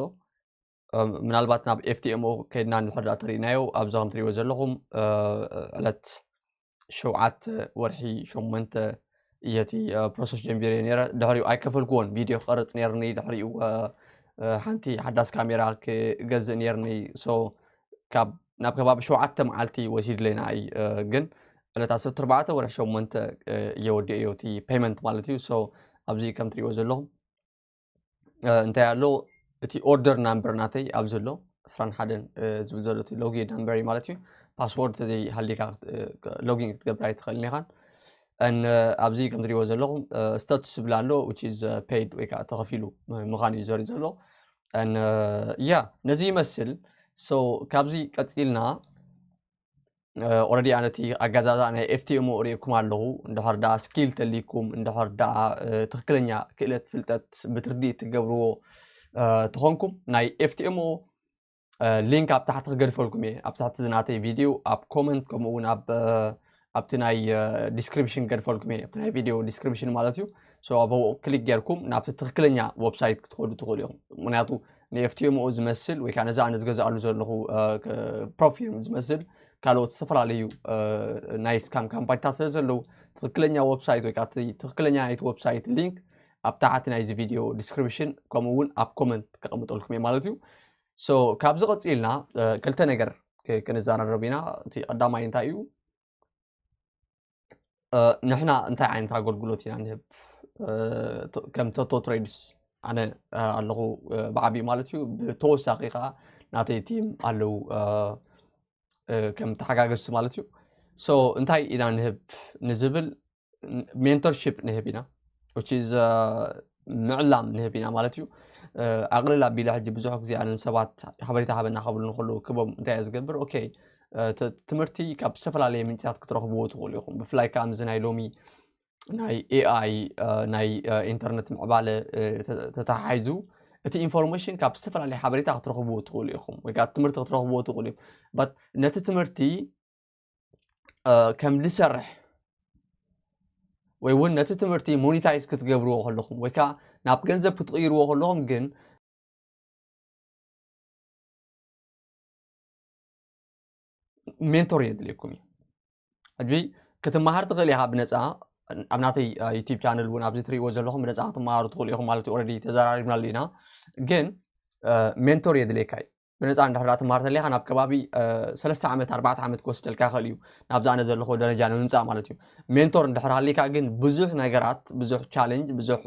ምናልባት ናብ FTMO ከይድና እንድሕር ዳኣ ተሪእናዮ፣ ኣብዚ ከም ትሪእዎ ዘለኹም ዕለት ሸውዓተ ወርሒ ሸሞንተ እየ እቲ ፕሮሰስ ጀሚረ ነይረ። ድሕሪኡ ኣይከፈልክዎን፣ ቪድዮ ክቐርፅ ነይርኒ። ድሕሪኡ ሓንቲ ሓዳስ ካሜራ ክገዝእ ነይርኒ። ሶ ናብ ከባቢ ሸውዓተ መዓልቲ ወሲድለይ ንዓይ። ግን ዕለት ዓሰርተ ኣርባዕተ ወርሒ ሸሞንተ እየ ወዲኤዮ እቲ ፔመንት ማለት እዩ። ሶ ኣብዚ ከም ትሪእዎ ዘለኹም እንታይ ኣሎ፣ እቲ ኦርደር ናምበር ናተይ ኣብዚ ኣሎ፣ ዕስራን ሓደን ዝብል ዘሎ እቲ ሎጊን ናምበር እዩ ማለት እዩ። ፓስወርድ ተዘይሃሊካ ሎጊን ክትገብር ኣይትኽእልን ኢኻን። ኣብዚ ከም ትሪእዎ ዘለኹም ስታቱስ ዝብል ኣሎ፣ which is paid ወይ ከዓ ተኸፊሉ ምዃኑ እዩ ዘርኢ ዘሎ። ያ ነዚ ይመስል። ሶ ካብዚ ቀፂልና ኦረዲ ኣነ እቲ ኣገዛዛ ናይ FTMO ሪእኩም ኣለኹ። እንድሕር ደኣ ስኪል ተልይኩም፣ እንድሕር ደኣ ትኽክለኛ ክእለት ፍልጠት ብትርድእ ትገብርዎ ተኾንኩም፣ ናይ FTMO ሊንክ ኣብ ታሕቲ ክገድፈልኩም እየ። ኣብ ታሕቲ ዝናተይ ቪድዮ ኣብ ኮመንት፣ ከምኡ እውን ኣብ ኣብቲ ናይ ዲስክሪፕሽን ገድፈልኩም እየ፣ ኣብቲ ናይ ቪድዮ ዲስክሪፕሽን ማለት እዩ። ሶ ኣብኡ ክሊክ ጌርኩም ናብቲ ትኽክለኛ ዌብሳይት ክትኸዱ ትኽእሉ ኢኹም። ምክንያቱ ን FTMO ዝመስል ወይ ከዓ ነዚ ኣነ ዝገዝኣሉ ዘለኹ ፕሮፊርም ዝመስል ካልኦት ዝተፈላለዩ ናይ ስካም ካምፓኒታት ስለ ዘለዉ፣ ትኽክለኛ ዌብሳይት ወይ ከዓ ትኽክለኛ ናይቲ ዌብሳይት ሊንክ ኣብ ታሕቲ ናይዚ ቪድዮ ዲስክሪፕሽን ከምኡ እውን ኣብ ኮመንት ከቐምጠልኩም እየ ማለት እዩ። ሶ ካብዚ ቀፂልና ክልተ ነገር ክንዘራረብ ኢና። እቲ ቀዳማይ እንታይ እዩ? ንሕና እንታይ ዓይነት ኣገልግሎት ኢና ንህብ? ከም ቶቶ ትሬድስ ኣነ ኣለኹ ብዓብዩ ማለት እዩ። ብተወሳኺ ከዓ ናተይ ቲም ኣለዉ ከም ተሓጋገዝቲ ማለት እዩ። ሶ እንታይ ኢና ንህብ ንዝብል ሜንቶርሺፕ ንህብ ኢና። ምዕላም ንህብ ኢና ማለት እዩ። ኣቕልል ኣቢለ ሕጂ ብዙሕ ግዜ ኣነ ንሰባት ሓበሬታ ሃበና ከብሉ ንክእሉ ክቦም እንታይ እየ ዝገብር? ኦኬ፣ ትምህርቲ ካብ ዝተፈላለየ ምንጭታት ክትረኽብዎ ትኽእሉ ኢኹም። ብፍላይ ከዓ ምዚ ናይ ሎሚ ናይ AI ናይ ኢንተርነት ምዕባለ ተተሓሒዙ እቲ ኢንፎርሜሽን ካብ ዝተፈላለየ ሓበሬታ ክትረኽብዎ ትኽእሉ ኢኹም፣ ወይ ከዓ ትምህርቲ ክትረኽብዎ ትኽእሉ ኢኹም። በት ነቲ ትምህርቲ ከም ዝሰርሕ ወይ እውን ነቲ ትምህርቲ ሞኒታይዝ ክትገብርዎ ከለኹም ወይ ከዓ ናብ ገንዘብ ክትቕይርዎ ከለኹም ግን ሜንቶር የድልየኩም እዩ። ሕጂ ክትመሃር ትኽእል ኢኻ ብነፃ። ኣብ ናተይ ዩቲብ ቻነል እውን ኣብዚ ትሪእዎ ዘለኹም ብነፃ ክትመሃሩ ትኽእሉ ኢኹም ማለት እዩ። ኦረዲ ተዘራሪብናሉ ኢና። ግን ሜንቶር የድልየካ እዩ። ብነፃ እንድሕር ትመሃር ተሊኻ ናብ ከባቢ ሰለስተ ዓመት ኣርባዕተ ዓመት ክወስደልካ ይኽእል እዩ ናብዚ ኣነ ዘለኹ ደረጃ ንምምፃእ ማለት እዩ። ሜንቶር እንድሕር ሃሊካ ግን ብዙሕ ነገራት፣ ብዙሕ ቻለንጅ፣ ብዙሕ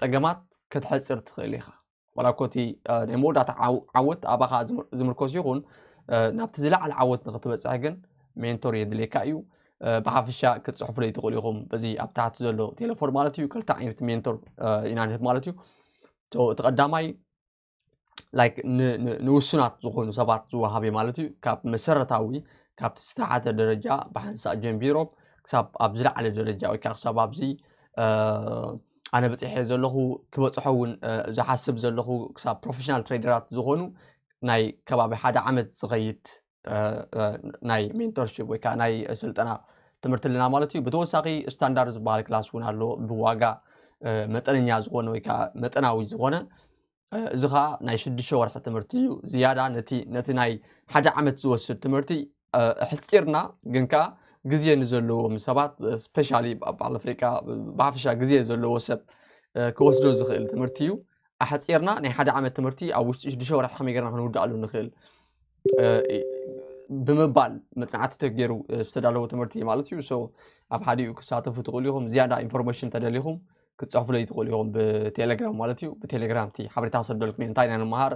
ፀገማት ክትሐፅር ትኽእል ኢኻ። ዋላ እኮ እቲ ናይ መወዳእታ ዓወት ኣባኻ ዝምርኮስ ይኹን ናብቲ ዝለዓለ ዓወት ንክትበፅሕ ግን ሜንቶር የድልየካ እዩ። ብሓፈሻ ክትፅሕፉለይ ትኽእሉ ኢኹም በዚ ኣብ ታሕቲ ዘሎ ቴሌፎን ማለት እዩ። ክልተ ዓይነት ሜንቶር ኢና ንህብ ማለት እዩ። እቲ ቀዳማይ ላይክ ንውሱናት ዝኾኑ ሰባት ዝወሃብ እዩ ማለት እዩ። ካብ መሰረታዊ ካብቲ ዝተሓተ ደረጃ ብሓንሳእ ጀንቢሮም ክሳብ ኣብ ዝለዓለ ደረጃ ወይ ከዓ ክሳብ ኣብዚ ኣነ በፂሐ ዘለኹ ክበፅሖ እውን ዝሓስብ ዘለኹ ክሳብ ፕሮፌሽናል ትሬደራት ዝኾኑ ናይ ከባቢ ሓደ ዓመት ዝኸይድ ናይ ሜንቶርሽፕ ወይ ከዓ ናይ ስልጠና ትምህርቲ ኣለና ማለት እዩ። ብተወሳኺ ስታንዳርድ ዝበሃል ክላስ እውን ኣሎ ብዋጋ መጠነኛ ዝኾነ ወይ ከዓ መጠናዊ ዝኾነ። እዚ ከዓ ናይ ሽዱሽተ ወርሒ ትምህርቲ እዩ። ዝያዳ ነቲ ናይ ሓደ ዓመት ዝወስድ ትምህርቲ ኣሕፂርና ግን ከዓ ግዜ ንዘለዎም ሰባት ስፔሻሊ ኣብ ኣፍሪቃ ብሓፈሻ ግዜ ዘለዎ ሰብ ክወስዶ ዝኽእል ትምህርቲ እዩ። ኣሕፂርና ናይ ሓደ ዓመት ትምህርቲ ኣብ ውሽጢ ሽዱሽተ ወርሒ ከመይ ጌርና ክንውድኣሉ ንኽእል ብምባል መፅናዕቲ ተገይሩ ዝተዳለወ ትምህርቲ እዩ ማለት እዩ። ሶ ኣብ ሓዲኡ ክሳተፉ ትኽእሉ ኢኹም። ዝያዳ ኢንፎርሜሽን ተደሊኹም ክትፅሕፉለይ ትኽእሉ ኢኹም ብቴሌግራም ማለት እዩ። ብቴሌግራም እቲ ሓበሬታ ክሰደልኩም እየ። እንታይ ኢና ንመሃር፣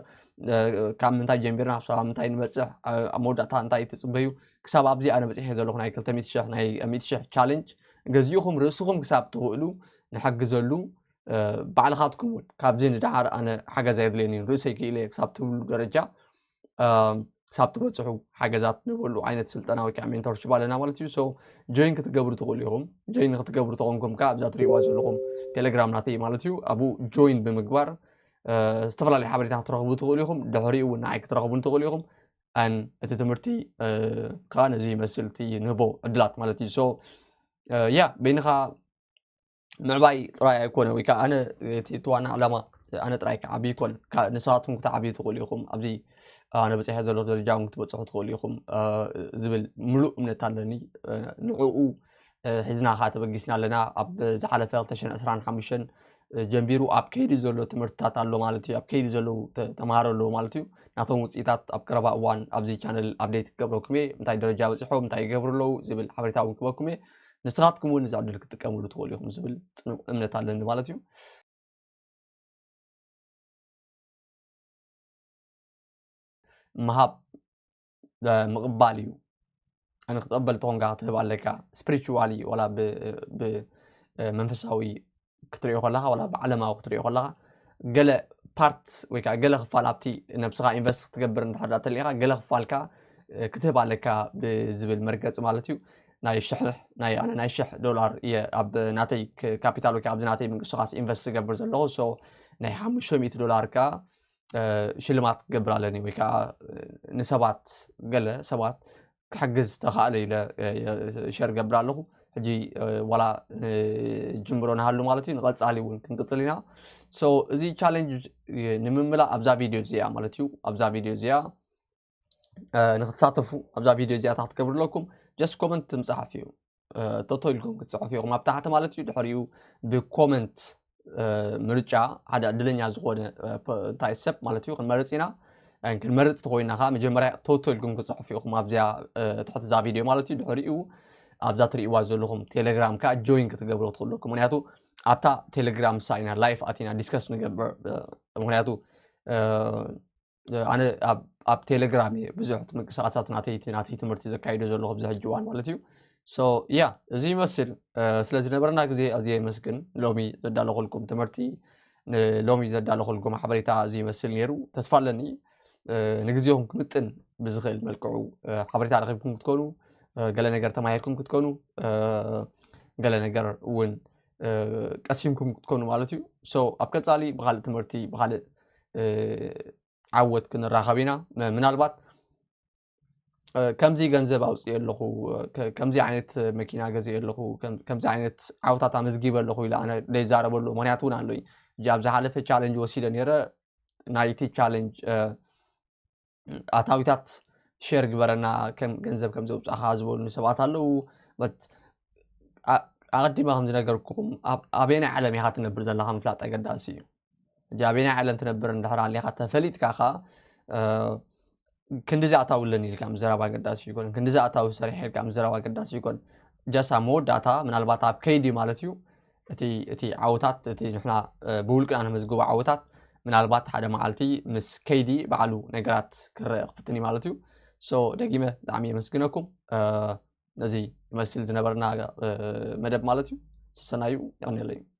ካብ ምንታይ ጀሚርና ክሳብ ምንታይ ንበፅሕ፣ ኣብ መወዳእታ እንታይ ትፅበዩ፣ ክሳብ ኣብዚ ኣነ በፂሐ ዘለኹ ናይ ክልተ ሚእቲ ሽሕ ናይ ሚእቲ ሽሕ ቻለንጅ ገዚእኹም ርእስኹም ክሳብ ትኽእሉ ንሕግዘሉ ባዕልኻትኩም እውን ካብዚ ንደሓር ኣነ ሓገዝ ኣየድልየኒ ርእሰይ ክኢለ ክሳብ ትብሉ ደረጃ ክሳብ ትበፅሑ ሓገዛት ንበሉ ዓይነት ስልጠና ወይ ከዓ ሜንቶርሽፕ ኣለና ማለት እዩ። ጆይን ክትገብሩ ትኽእሉ ኢኹም። ጆይን ክትገብሩ ተኾንኩም ከዓ ኣብዛ ትሪእዋ ዘለኹም ቴሌግራም ናተይ ማለት እዩ። ኣብኡ ጆይን ብምግባር ዝተፈላለዩ ሓበሬታ ክትረኽቡ ትኽእሉ ኢኹም። ድሕሪኡ እውን ንዓይ ክትረኽቡን ትኽእሉ ኢኹም። ኣን እቲ ትምህርቲ ከዓ ነዚ ይመስል እቲ ንህቦ ዕድላት ማለት እዩ። ያ በይንኻ ምዕባይ ጥራይ ኣይኮነ ወይ ከዓ ኣነ እቲ ዋና ዕላማ ኣነ ጥራይ ክዓቢ ይኮን ንስኻትኩም ክትዓብዩ ትኽእሉ ኢኹም። ኣብዚ ኣነ በፂሐ ዘሎ ደረጃ እውን ክትበፅሑ ትኽእሉ ኢኹም ዝብል ምሉእ እምነት ኣለኒ። ንዕኡ ሒዝና ከዓ ተበጊስና ኣለና። ኣብ ዝሓለፈ ክልተ ሽሕን ዕስራን ሓሙሽተን ጀንቢሩ ኣብ ከይዲ ዘሎ ትምህርትታት ኣሎ ማለት እዩ። ኣብ ከይዲ ዘለዉ ተምሃሮ ኣለዉ ማለት እዩ። ናቶም ውፅኢታት ኣብ ቀረባ እዋን ኣብዚ ቻነል ኣፕዴት ክገብረኩም እየ። እንታይ ደረጃ በፂሖም እንታይ ይገብሩ ኣለዉ ዝብል ሓበሬታ እውን ክበኩም እየ። ንስኻትኩም እውን እዚ ዕድል ክትጥቀምሉ ትኽእሉ ኢኹም ዝብል ፅኑዕ እምነት ኣለኒ ማለት እዩ። ምሃብ ምቕባል እዩ። ንክትቐበል ተኾንካ ክትህብ ኣለካ። ስፕሪቹዋሊ ዋላ ብመንፈሳዊ ክትሪኦ ከለካ ዋላ ብዓለማዊ ክትሪኦ ከለካ ገለ ፓርት ወይ ከዓ ገለ ክፋል ኣብቲ ነብስኻ ኢንቨስት ክትገብር እንድሕር ተሊካ ገለ ክፋልካ ክትህብ ኣለካ ብዝብል መርገፂ ማለት እዩ። ናይ ሽሕ ናይ ኣነ ናይ ሽሕ ዶላር እየ ኣብ ናተይ ካፒታል ወይ ከዓ ኣብዚ ናተይ ምንቅስቃስ ኢንቨስት ዝገብር ዘለኹ። ሶ ናይ ሓሙሽተ ሚእቲ ዶላር ከዓ ሽልማት ክገብር ኣለኒ ወይ ከዓ ንሰባት ገለ ሰባት ክሕግዝ ተኻእለ ኢለ ሸር ገብር ኣለኹ። ሕጂ ዋላ ጅምሮ ንሃሉ ማለት እዩ። ንቐፃሊ እውን ክንቅፅል ኢና። ሶ እዚ ቻለንጅ ንምምላእ ኣብዛ ቪድዮ እዚኣ ማለት እዩ። ኣብዛ ቪድዮ እዚኣ ንክትሳተፉ ኣብዛ ቪድዮ እዚኣ ክትገብሩ ኣለኩም። ጀስት ኮመንት ምፅሓፍ እዩ። ተቶ ኢልኩም ክትፅሕፉ ኢኹም ኣብ ታሕቲ ማለት እዩ። ድሕሪኡ ብኮመንት ምርጫ ሓደ ዕድለኛ ዝኾነ እንታይ ሰብ ማለት እዩ ክንመርፅ ኢና። ክንመርፅ ተኮይና ከዓ መጀመርያ ቶቶ ኢልኩም ክትፅሕፉ ኢኹም ኣብዚኣ ትሕቲ እዛ ቪድዮ ማለት እዩ። ድሕሪኡ ኣብዛ ትርእይዋ ዘለኹም ቴሌግራም ከዓ ጆይን ክትገብሩ ክትኽእሉ ኣለኩም። ምክንያቱ ኣብታ ቴሌግራም ሳኢና ላይፍ ኣቲና ዲስከስ ንገብር። ምክንያቱ ኣነ ኣብ ቴሌግራም እየ ብዙሕ ምንቅስቃሳት ናተይ ናተይ ትምህርቲ ዘካይዶ ዘለኹ ኣብዚ ሕጂ እዋን ማለት እዩ። ያ እዚ ይመስል። ስለዝነበረና ግዜ ኣዝየ የመስግን። ሎሚ ዘዳለኹልኩም ትምህርቲ ሎሚ ዘዳለኹልኩም ሓበሬታ እዚ ይመስል ነይሩ። ተስፋ ኣለኒ ንግዜኹም ክምጥን ብዝኽእል መልክዑ ሓበሬታ ረኺብኩም ክትኮኑ፣ ገለ ነገር ተማሂርኩም ክትኮኑ፣ ገለ ነገር እውን ቀሲምኩም ክትኮኑ ማለት እዩ። ኣብ ቀፃሊ ብካልእ ትምህርቲ ብካልእ ዓወት ክንራኸብ ኢና። ምናልባት ከምዚ ገንዘብ ኣውፅእ ኣለኹ፣ ከምዚ ዓይነት መኪና ገዜ ኣለኹ፣ ከምዚ ዓይነት ዓወታት ኣመዝጊበ ኣለኹ ኢለ ኣነ ዘይዛረበሉ ምክንያት እውን ኣለዩ። ኣብዚ ሓለፈ ቻለንጅ ወሲደ ነይረ። ናይቲ ቻለንጅ ኣታዊታት ሸር ግበረና፣ ከም ገንዘብ ከም ዘውፃእካ ዝበሉኒ ሰባት ኣለዉ። ኣቐዲመ ከም ዝነገርኩኹም ኣበየናይ ዓለም ኢኻ ትነብር ዘለካ ምፍላጥ ኣገዳሲ እዩ። ሕጂ ኣበየናይ ዓለም ትነብር እንድሕር ኣሊኻ ተፈሊጥካ ከ ክንዲዚ ኣታዊ ኣለኒ ኢልካ ምዝራብ ኣገዳሲ ይኮን። ክንዲዚ ኣታዊ ሰሪሐ ኢልካ ምዝራብ ኣገዳሲ ይኮን። ጃስ ኣብ መወዳእታ ምናልባት ኣብ ከይዲ ማለት እዩ እቲ እቲ ዓወታት እቲ ንሕና ብውልቅና ነመዝግቦ ዓወታት ምናልባት ሓደ መዓልቲ ምስ ከይዲ ባዕሉ ነገራት ክረአ ክፍትን እዩ ማለት እዩ። ሶ ደጊመ ብጣዕሚ የመስግነኩም። ነዚ ይመስል ዝነበርና መደብ ማለት እዩ። ሰሰናዩ ይቐንየለይ።